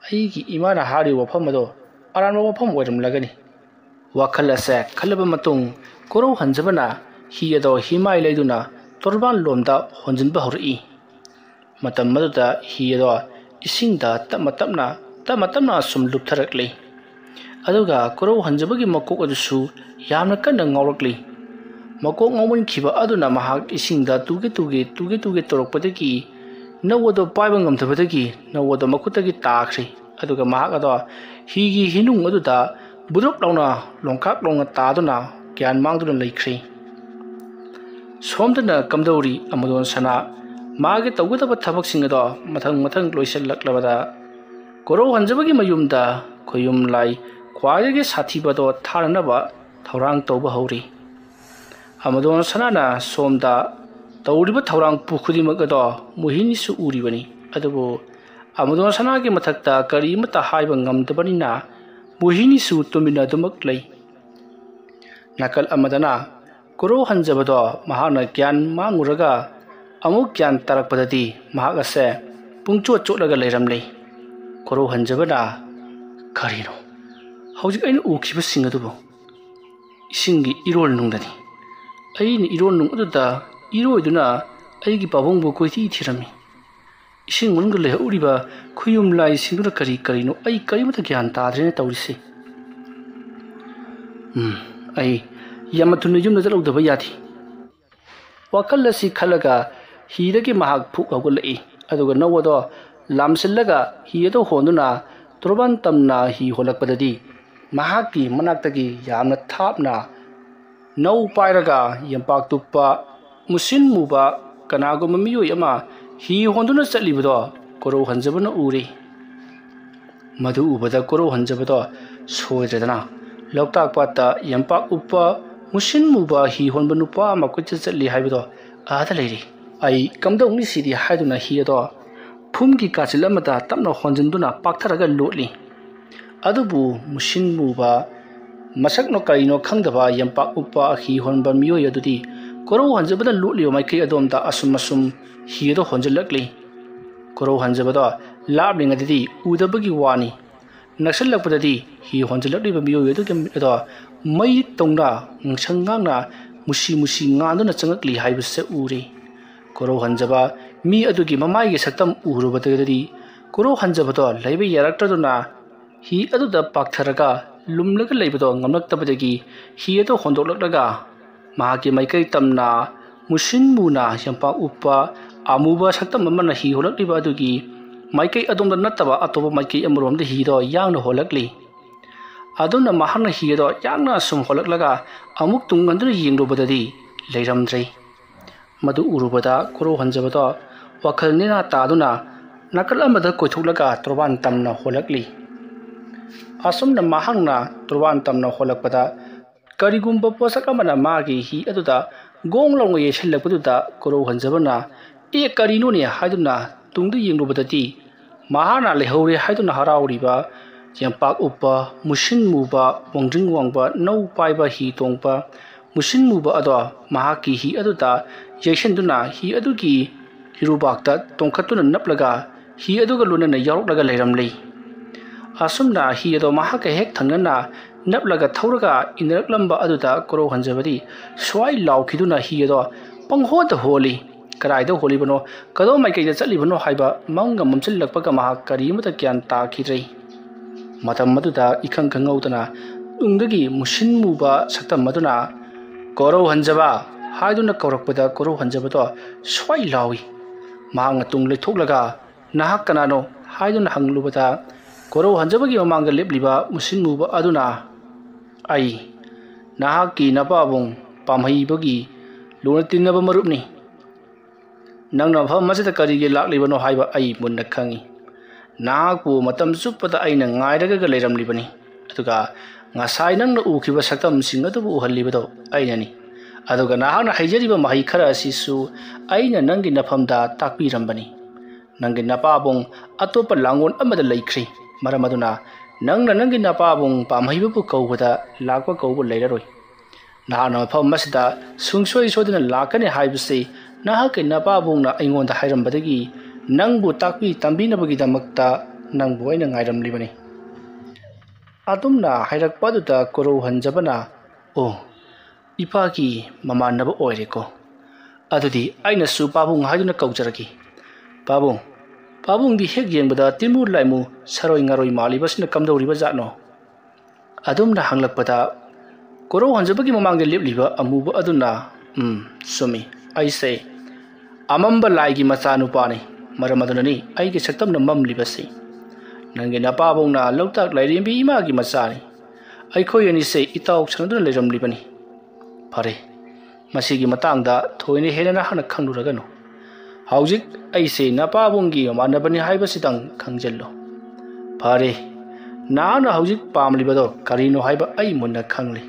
ꯑꯩꯒꯤ ꯏꯃꯥꯅ ꯍꯥꯏꯔꯤꯕ ꯋꯥꯐꯝ ꯑꯗꯣ ꯑꯔꯥꯟꯕ ꯋꯥꯐꯝ ꯑꯣꯏꯔꯝꯂꯒꯅꯤ"꯫ ꯋꯥꯈꯜ ꯑꯁꯦ ꯈꯜꯂꯕ ꯃꯇꯨꯡ ꯀꯣꯔꯧ ꯍꯟꯖꯕꯅ ꯍꯤ ꯑꯗꯣ ꯍꯤꯃꯥꯏ ꯂꯩꯗꯨꯅ ꯇꯣꯔꯕꯥꯟ ꯂꯣꯝꯗ ꯍꯣꯟꯖꯤꯟꯕ ꯍꯧꯔꯛꯏ꯫ ꯃꯇꯝ ꯑꯗꯨꯗ ꯍꯤ ꯑꯗꯣ ꯏꯁꯤꯡꯗ ꯇꯞꯅ ꯇꯞꯅ, ꯇꯞꯅ ꯇꯞꯅ ꯁꯨꯝ ꯂꯨꯞꯊꯔꯛꯂꯤ꯫ ꯑꯗꯨꯒ ꯀꯣꯔꯧ ꯍꯟꯖꯕꯒꯤ ꯃꯀꯣꯛ ꯑꯗꯨꯁꯨ ꯌꯥꯝꯅ ꯀꯟꯅ ꯉꯥꯎꯔꯛꯂꯤ꯫ ꯃꯀꯣꯛ ꯉꯥꯎꯃꯟꯈꯤꯕ ꯑꯗꯨꯅ ꯃꯍꯥꯛ ꯏꯁꯤꯡꯗ ꯇꯨꯒꯦ ꯇꯨꯒꯦ, ꯇꯨꯒꯦ ꯇꯨꯒꯦ ꯇꯧꯔꯛꯄꯗꯒꯤ ꯅꯧ ꯑꯗꯣ ꯄꯥꯏꯕ ꯉꯝꯗꯕꯗꯒꯤ ꯅꯧ ꯑꯗꯣ ꯃꯈꯨꯠꯇꯒꯤ ꯇꯥꯈ꯭ꯔꯦ꯫ ꯑꯗꯨꯒ ꯃꯍꯥꯛ ꯑꯗꯣ ꯍꯤꯒꯤ ꯍꯤꯅꯨꯡ ꯑꯗꯨꯗ ꯕꯨꯗ꯭ꯔꯨꯞ ꯂꯥꯎꯅ ꯂꯣꯡꯀꯥꯛ ꯂꯣꯡꯅ ꯇꯥꯗꯨꯅ ꯒ꯭ꯌꯥꯟ ꯃꯥꯡꯗꯨꯅ ꯂꯩꯈ꯭ꯔꯦ꯫ ꯁꯣꯝꯗꯅ ꯀꯝꯗꯧꯔꯤ ꯑꯃꯗꯣꯟ ꯁꯅꯥ? ꯃꯥꯒꯤ ꯇꯧꯒꯗꯕ ꯊꯕꯛꯁꯤꯡ ꯑꯗꯣ ꯃꯊꯪ ꯃꯊꯪ ꯂꯣꯏꯁꯤꯜꯂꯛꯂꯕꯗ ꯀꯣꯔꯧ ꯍꯟꯖꯕꯒꯤ ꯃꯌꯨꯝꯗ ꯈꯨꯌꯨꯝ ꯂꯥꯏ ꯈ꯭ꯋꯥꯏꯗꯒꯤ ꯁꯥꯊꯤꯕꯗꯣ ꯊꯥꯅꯅꯕ ꯊꯧꯔꯥꯡ ꯇꯧꯕ ꯍꯧꯔꯤ꯫ ꯑꯃꯗꯣꯟ ꯁꯅꯥꯅ ꯁꯣꯝꯗ ꯇꯧꯔꯤꯕ ꯊꯧꯔꯥꯡ ꯄꯨ ꯈꯨꯗꯤꯡꯃꯛ ꯑꯗꯣ ꯃꯣꯍꯤꯅꯤꯁꯨ ꯎꯔꯤꯕꯅꯤ꯫ ꯑꯗꯨꯕꯨ ꯑꯃꯗꯣꯟ ꯁꯅꯥꯒꯤ ꯃꯊꯛꯇ ꯀꯔꯤ ꯑꯃꯠꯇ ꯍꯥꯏꯕ ꯉꯝꯗꯕꯅꯤꯅ ꯃꯣꯍꯤꯅꯤꯁꯨ ꯇꯨꯃꯤꯟꯅ ꯑꯗꯨꯃꯛ ꯂꯩ꯫ ꯅꯥꯀꯜ ꯑꯃꯗꯅ ꯀꯣꯔꯧ ꯍꯟꯖꯕꯗꯣ ꯃꯍꯥꯛꯅ ꯒ꯭ꯌꯥꯟ ꯃꯥꯡꯉꯨꯔꯒ ꯑꯃꯨꯛ ꯒ꯭ꯌꯥꯟ ꯇꯥꯔꯛꯄꯗꯗꯤ ꯃꯍꯥꯛ ꯑꯁꯦ ꯄꯨꯡꯆꯣꯠ ꯆꯣꯠꯂꯒ ꯂꯩꯔꯝꯂꯦ꯫ ꯀꯣꯔꯧ ꯍꯟꯖꯕꯅ, "ꯀꯔꯤꯅꯣ ꯍꯧꯖꯤꯛ ꯑꯩꯅ ꯎꯈꯤꯕꯁꯤꯡ ꯑꯗꯨꯕꯨ? ꯏꯁꯤꯡꯒꯤ ꯏꯔꯣꯜ ꯅꯨꯡꯗꯅꯤ꯫ ꯑꯩꯅ ꯏꯔꯣꯜ ꯅꯨꯡ ꯑꯗꯨꯗ ꯏꯔꯣꯏꯗꯨꯅ ꯑꯩꯒꯤ ꯄꯥꯕꯨꯡꯕꯨ ꯀꯣꯏꯊꯤ ꯊꯤꯔꯝꯃꯤ꯫ ꯏꯁꯤꯡ ꯃꯅꯨꯡꯗ ꯂꯩꯍꯧꯔꯤꯕ ꯈꯨꯌꯨꯝ ꯂꯥꯏꯁꯤꯡꯗꯨꯅ ꯀꯔꯤ ꯀꯔꯤꯅꯣ ꯑꯩ ꯀꯔꯤꯃꯠꯇ ꯒ꯭ꯌꯥꯟ ꯇꯥꯗ꯭ꯔꯦꯅ ꯇꯧꯔꯤꯁꯤ꯫ ꯎꯝ, ꯑꯩ ꯌꯥꯝꯅ ꯊꯨꯅ ꯌꯨꯝꯗ ꯆꯠꯍꯧꯗꯕ ꯌꯥꯗꯦ꯫" ꯋꯥꯈꯜ ꯑꯁꯤ ꯈꯜꯂꯒ ꯍꯤꯗꯒꯤ ꯃꯍꯥꯛ ꯐꯨꯛ ꯍꯧꯒꯠꯂꯛꯏ꯫ ꯑꯗꯨꯒ ꯅꯧ ꯑꯗꯣ ꯂꯥꯝꯁꯤꯜꯂꯒ ꯍꯤ ꯑꯗꯨ ꯍꯣꯟꯗꯨꯅ ꯇꯣꯔꯕꯥꯟ ꯇꯝꯅ ꯍꯤ ꯍꯣꯜꯂꯛꯄꯗꯗꯤ ꯃꯍꯥꯛꯀꯤ ꯃꯅꯥꯛꯇꯒꯤ ꯌꯥꯝꯅ ꯊꯥꯞꯅ ꯅꯧ ꯄꯥꯏꯔꯒ ꯌꯦꯝꯄꯥꯛ ꯇꯨꯞꯄ ꯃꯨꯁꯤꯟ ꯃꯨꯕ ꯀꯅꯥꯒꯨꯝꯕ ꯃꯤꯑꯣꯏ ꯑꯃ ꯍꯤ ꯍꯣꯟꯗꯨꯅ ꯆꯠꯂꯤꯕꯗꯣ ꯀꯣꯔꯧ ꯍꯟꯖꯕꯅ ꯎꯔꯦ꯫ ꯃꯗꯨ ꯎꯕꯗ ꯀꯣꯔꯧ ꯍꯟꯖꯕꯗꯣ ꯁꯣꯏꯗ꯭ꯔꯗꯅ ꯂꯣꯛꯇꯥꯛ ꯄꯥꯠꯇ ꯌꯦꯝꯄꯥꯛ ꯎꯞꯄ ꯃꯨꯁꯤꯟ ꯃꯨꯕ ꯍꯤ ꯍꯣꯟꯕ ꯅꯨꯄꯥ ꯑꯃ ꯀꯣꯏꯆꯠ ꯆꯠꯂꯤ ꯍꯥꯏꯕꯗꯣ ꯑꯥꯗ ꯂꯩꯔꯦ꯫ "ꯑꯩ ꯀꯝꯗꯧꯅꯤ ꯁꯤꯗꯤ?" ꯍꯥꯏꯗꯨꯅ ꯍꯤ ꯑꯗꯣ ꯐꯨꯝꯒꯤ ꯀꯥꯆꯤꯜ ꯑꯃꯗ ꯇꯞꯅ ꯍꯣꯟꯖꯤꯟꯗꯨꯅ ꯄꯥꯛꯊꯔꯒ ꯂꯣꯠꯂꯤ꯫ ꯑꯗꯨꯕꯨ ꯃꯨꯁꯤꯟ ꯃꯨꯕ ꯃꯁꯛꯅꯣ ꯀꯔꯤꯅꯣ ꯈꯪꯗꯕ ꯌꯦꯝꯄꯥꯛ ꯎꯞꯄ ꯍꯤ ꯍꯣꯟꯕ ꯃꯤꯑꯣꯏ ꯑꯗꯨꯗꯤ ꯀꯣꯔꯧ ꯍꯟꯖꯕꯅ ꯂꯣꯠꯂꯤꯕ ꯃꯥꯏꯀꯩ ꯑꯗꯣꯝꯗ ꯑꯁꯨꯝ ꯑꯁꯨꯝ ꯍꯤ ꯑꯗꯣ ꯍꯣꯟꯖꯤꯜꯂꯛꯂꯤ꯫ ꯀꯣꯔꯧ ꯍꯟꯖꯕꯗꯣ ꯂꯥꯞꯂꯤꯉꯩꯗꯗꯤ ꯎꯗꯕꯒꯤ ꯋꯥꯅꯤ꯫ ꯅꯛꯁꯤꯜꯂꯛꯄꯗꯗꯤ ꯍꯤ ꯍꯣꯟꯖꯤꯜꯂꯛꯂꯤꯕ ꯃꯤꯑꯣꯏ ꯑꯗꯨꯒꯤ ꯃꯤꯠ ꯑꯗꯣ ꯃꯩ ꯇꯧꯅ ꯉꯥꯡꯁꯪ ꯉꯥꯡꯅ ꯃꯨꯁꯤ ꯃꯨꯁꯤ ꯉꯥꯟꯗꯨꯅ ꯆꯪꯉꯛꯂꯤ ꯍꯥꯏꯕꯁꯦ ꯎꯔꯦ꯫ ꯀꯣꯔꯧ ꯍꯟꯖꯕ ꯃꯤ ꯑꯗꯨꯒꯤ ꯃꯃꯥꯏꯒꯤ ꯁꯛꯇꯝ ꯎꯔꯨꯕꯗꯒꯤꯗꯤ ꯀꯣꯔꯧ ꯍꯟꯖꯕꯗꯣ ꯂꯩꯕ ꯌꯥꯔꯛꯇ꯭ꯔꯗꯨꯅ ꯍꯤ ꯑꯗꯨꯗ ꯄꯥꯛꯊꯔꯒ ꯂꯨꯝꯂꯒ ꯂꯩꯕꯗꯣ ꯉꯝꯂꯛꯇꯕꯗꯒꯤ ꯍꯤ ꯑꯗꯨ ꯍꯣꯟꯗꯣꯛꯂꯛꯂꯒ ꯃꯍꯥꯛꯀꯤ ꯃꯥꯏꯀꯩ ꯇꯝꯅ ꯃꯨꯁꯤꯟ ꯃꯨꯅ ꯌꯦꯝꯄꯥꯛ ꯎꯞꯄ ꯑꯃꯨꯕ ꯁꯛꯇꯝ ꯑꯃꯅ ꯍꯤ ꯍꯣꯜꯂꯛꯂꯤꯕ ꯑꯗꯨꯒꯤ ꯃꯥꯏꯀꯩ ꯑꯗꯣꯝꯗ ꯅꯠꯇꯕ ꯑꯇꯣꯞꯄ ꯃꯥꯏꯀꯩ ꯑꯃꯔꯣꯝꯗ ꯍꯤꯗꯣ ꯌꯥꯡꯅ ꯍꯣꯜꯂꯛꯂꯤ꯫ ꯑꯗꯨꯝꯅ ꯃꯍꯥꯛꯅ ꯍꯤ ꯑꯗꯣ ꯌꯥꯡꯅ ꯑꯁꯨꯝ ꯍꯣꯜꯂꯛꯂꯒ ꯑꯃꯨꯛ ꯇꯨꯡ ꯍꯟꯗꯨꯅ ꯌꯦꯡꯂꯨꯕꯗꯗꯤ ꯂꯩꯔꯝꯗ꯭ꯔꯦ꯫ ꯃꯗꯨ ꯎꯔꯨꯕꯗ ꯀꯣꯔꯧ ꯍꯟꯖꯕꯗꯣ ꯋꯥꯈꯜ ꯅꯦꯅꯥ ꯇꯥꯗꯨꯅ ꯅꯥꯀꯜ ꯑꯃꯗ ꯀꯣꯏꯊꯣꯛꯂꯒ ꯇꯣꯔꯕꯥꯟ ꯇꯝꯅ ꯍꯣꯜꯂꯛꯂꯤ꯫ ꯑꯁꯨꯝꯅ ꯃꯍꯥꯛꯅ ꯇꯣꯔꯕꯥꯟ ꯇꯝꯅ ꯍꯣꯜꯂꯛꯄꯗ, ꯀꯔꯤꯒꯨꯝꯕ ꯄꯣꯠꯁꯛ ꯑꯃꯅ ꯃꯥꯒꯤ ꯍꯤ ꯑꯗꯨꯗ ꯒꯣꯡ ꯂꯥꯎꯅ ꯌꯩꯁꯤꯜꯂꯛꯄꯗꯨꯗ ꯀꯣꯔꯧ ꯍꯟꯖꯕꯅ, "ꯑꯦ, ꯀꯔꯤꯅꯣꯅꯦ?" ꯍꯥꯏꯗꯨꯅ ꯇꯨꯡꯗ ꯌꯦꯡꯂꯨꯕꯗꯗꯤ, ꯃꯍꯥꯛꯅ ꯂꯩꯍꯧꯔꯦ ꯍꯥꯏꯗꯨꯅ ꯍꯔꯥꯎꯔꯤꯕ ꯌꯦꯝꯄꯥꯛ ꯎꯞꯄ, ꯃꯨꯁꯤꯟ ꯃꯨꯕ, ꯋꯥꯡꯗ꯭ꯔꯤꯡ ꯋꯥꯡꯕ, ꯅꯧ ꯄꯥꯏꯕ ꯍꯤ ꯇꯣꯡꯕ ꯃꯨꯁꯤꯟ ꯃꯨꯕ ꯑꯗꯣ ꯃꯍꯥꯛꯀꯤ ꯍꯤ ꯑꯗꯨꯗ ꯌꯩꯁꯤꯟꯗꯨꯅ ꯍꯤ ꯑꯗꯨꯒꯤ ꯍꯤꯔꯨꯕꯥꯛꯇ ꯇꯣꯡꯈꯠꯇꯨꯅ ꯅꯞꯂꯒ ꯍꯤ ꯑꯗꯨꯒ ꯂꯣꯏꯅꯅ ꯌꯥꯎꯔꯛꯂꯒ ꯂꯩꯔꯝꯂꯤ꯫ ꯑꯁꯨꯝꯅ ꯍꯤ ꯑꯗꯣ ꯃꯍꯥꯛꯀ ꯍꯦꯛ ꯊꯪꯅꯅ ꯅꯞꯂꯒ ꯊꯧꯔꯒ ꯏꯟꯅꯔꯛꯂꯝꯕ ꯑꯗꯨꯗ ꯀꯣꯔꯧ ꯍꯟꯖꯕꯗꯤ ꯁ꯭ꯋꯥꯏ ꯂꯥꯎꯈꯤꯗꯨꯅ ꯍꯤ ꯑꯗꯣ ꯄꯪꯍꯣꯠꯇ ꯍꯣꯜꯂꯤ꯫ ꯀꯗꯥꯏꯗ ꯍꯣꯜꯂꯤꯕꯅꯣ, ꯀꯗꯣꯝ ꯃꯥꯏꯀꯩꯗ ꯆꯠꯂꯤꯕꯅꯣ ꯍꯥꯏꯕ ꯃꯪꯒ ꯃꯝꯁꯤꯜꯂꯛꯄꯒ ꯃꯍꯥꯛ ꯀꯔꯤꯃꯠꯇ ꯒ꯭ꯌꯥꯟ ꯇꯥꯈꯤꯗ꯭ꯔꯦ꯫ ꯃꯇꯝ ꯑꯗꯨꯗ ꯏꯈꯪ ꯈꯪꯍꯧꯗꯅ ꯇꯨꯡꯗꯒꯤ ꯃꯨꯁꯤꯟ ꯃꯨꯕ ꯁꯛꯇꯝ ꯑꯗꯨꯅ, "ꯀꯣꯔꯧ ꯍꯟꯖꯕ" ꯍꯥꯏꯗꯨꯅ ꯀꯧꯔꯛꯄꯗ ꯀꯣꯔꯧ ꯍꯟꯖꯕꯗꯣ ꯁ꯭ꯋꯥꯏ ꯂꯥꯎꯏ꯫ ꯃꯍꯥꯛꯅ ꯇꯨꯡ ꯂꯩꯊꯣꯛꯂꯒ, "ꯅꯍꯥꯛ ꯀꯅꯥꯅꯣ?" ꯍꯥꯏꯗꯨꯅ ꯍꯪꯂꯨꯕꯗ, ꯀꯣꯔꯧ ꯍꯟꯖꯕꯒꯤ ꯃꯃꯥꯡꯗ ꯂꯦꯞꯂꯤꯕ ꯃꯨꯁꯤꯟ ꯃꯨꯕ ꯑꯗꯨꯅ, "ꯑꯩ ꯅꯍꯥꯛꯀꯤ ꯅꯄꯥꯕꯨꯡ ꯄꯥꯝꯍꯩꯕꯒꯤ ꯂꯨꯅ ꯇꯤꯟꯅꯕ ꯃꯔꯨꯞꯅꯤ꯫ ꯅꯪꯅ ꯃꯐꯝ ꯑꯁꯤꯗ ꯀꯔꯤꯒꯤ ꯂꯥꯛꯂꯤꯕꯅꯣ ꯍꯥꯏꯕ ꯑꯩ ꯃꯨꯟꯅ ꯈꯪꯏ꯫ ꯅꯍꯥꯛꯄꯨ ꯃꯇꯝ ꯆꯨꯞꯄꯗ ꯑꯩꯅ ꯉꯥꯏꯔꯒ ꯂꯩꯔꯝꯂꯤꯕꯅꯤ꯫ ꯑꯗꯨꯒ ꯉꯁꯥꯏ ꯅꯪꯅ ꯎꯈꯤꯕ ꯁꯛꯇꯝꯁꯤꯡ ꯑꯗꯨꯕꯨ ꯎꯍꯜꯂꯤꯕꯗꯣ ꯑꯩꯅꯅꯤ꯫ ꯑꯗꯨꯒ ꯅꯍꯥꯛꯅ ꯍꯩꯖꯔꯤꯕ ꯃꯍꯩ ꯈꯔ ꯑꯁꯤꯁꯨ ꯑꯩꯅ ꯅꯪꯒꯤ ꯅꯐꯝꯗ ꯇꯥꯛꯄꯤꯔꯝꯕꯅꯤ꯫ ꯅꯪꯒꯤ ꯅꯄꯥꯕꯨꯡ ꯑꯇꯣꯞꯄ ꯂꯥꯡꯒꯣꯜ ꯑꯃꯗ ꯂꯩꯈ꯭ꯔꯦ꯫ ꯃꯔꯝ ꯑꯗꯨꯅ ꯅꯪꯅ ꯅꯪꯒꯤ ꯅꯄꯥꯕꯨꯡ ꯄꯥꯝꯍꯩꯕꯕꯨ ꯀꯧꯕꯗ ꯂꯥꯛꯄ ꯀꯧꯕ ꯂꯩꯔꯔꯣꯏ꯫ ꯅꯍꯥꯛꯅ ꯃꯐꯝ ꯑꯁꯤꯗ ꯁꯨꯡꯁꯣꯏ ꯁꯣꯏꯗꯅ ꯂꯥꯛꯀꯅꯤ ꯍꯥꯏꯕꯁꯤ ꯅꯍꯥꯛꯀꯤ ꯅꯄꯥꯕꯨꯡꯅ ꯑꯩꯉꯣꯟꯗ ꯍꯥꯏꯔꯝꯕꯗꯒꯤ ꯅꯪꯕꯨ ꯇꯥꯛꯄꯤ ꯇꯝꯕꯤꯅꯕꯒꯤꯗꯃꯛꯇ ꯅꯪꯕꯨ ꯑꯩꯅ ꯉꯥꯏꯔꯝꯂꯤꯕꯅꯤ꯫" ꯑꯗꯨꯝꯅ ꯍꯥꯏꯔꯛꯄ ꯑꯗꯨꯗ ꯀꯣꯔꯧ ꯍꯟꯖꯕꯅ, "ꯑꯣ, ꯏꯄꯥꯒꯤ ꯃꯃꯥꯟꯅꯕ ꯑꯣꯏꯔꯦꯀꯣ꯫ ꯑꯗꯨꯗꯤ ꯑꯩꯅꯁꯨ ꯄꯥꯕꯨꯡ ꯍꯥꯏꯗꯨꯅ ꯀꯧꯖꯔꯒꯦ꯫ ꯄꯥꯕꯨꯡ, ꯄꯥꯕꯨꯡꯗꯤ ꯍꯦꯛ ꯌꯦꯡꯕꯗ ꯇꯤꯟꯃꯨ ꯂꯥꯏꯃꯨ, ꯁꯔꯣꯏ ꯉꯥꯔꯣꯏ ꯃꯥꯜꯂꯤꯕꯁꯤꯅ ꯀꯝꯗꯧꯔꯤꯕ ꯖꯥꯠꯅꯣ?" ꯑꯗꯨꯝꯅ ꯍꯪꯂꯛꯄꯗ, ꯀꯣꯔꯧ ꯍꯟꯖꯕꯒꯤ ꯃꯃꯥꯡꯗ ꯂꯦꯞꯂꯤꯕ ꯑꯃꯨꯕ ꯑꯗꯨꯅ, "ꯎꯝ, ꯆꯨꯝꯃꯤ, ꯑꯩꯁꯦ ꯑꯃꯝꯕ ꯂꯥꯏꯒꯤ ꯃꯆꯥꯅꯨꯄꯥꯅꯤ꯫ ꯃꯔꯝ ꯑꯗꯨꯅꯅꯤ ꯑꯩꯒꯤ ꯁꯛꯇꯝꯅ ꯃꯝꯂꯤꯕꯁꯤ꯫ ꯅꯪꯒꯤ ꯅꯄꯥꯕꯨꯡꯅ ꯂꯣꯛꯇꯥꯛ ꯂꯥꯏꯔꯦꯝꯕꯤ ꯏꯃꯥꯒꯤ ꯃꯆꯥꯅꯤ꯫ ꯑꯩꯈꯣꯏ ꯑꯅꯤꯁꯦ ꯏꯇꯥꯎ ꯁꯥꯟꯅꯗꯨꯅ ꯂꯩꯔꯝꯂꯤꯕꯅꯤ꯫ ꯐꯔꯦ, ꯃꯁꯤꯒꯤ ꯃꯇꯥꯡꯗ ꯊꯣꯏꯅ ꯍꯦꯟꯅ ꯅꯍꯥꯛꯅ ꯈꯪꯂꯨꯔꯒꯅꯨ꯫ ꯍꯧꯖꯤꯛ ꯑꯩꯁꯦ ꯅꯄꯥꯕꯨꯡꯒꯤ ꯃꯃꯥꯟꯅꯕꯅꯤ ꯍꯥꯏꯕꯁꯤꯗꯪ ꯈꯪꯖꯤꯜꯂꯨ꯫ ꯐꯔꯦ, ꯅꯍꯥꯛꯅ ꯍꯧꯖꯤꯛ ꯄꯥꯝꯂꯤꯕꯗꯣ ꯀꯔꯤꯅꯣ ꯍꯥꯏꯕ ꯑꯩ ꯃꯨꯟꯅ ꯈꯪꯂꯤ꯫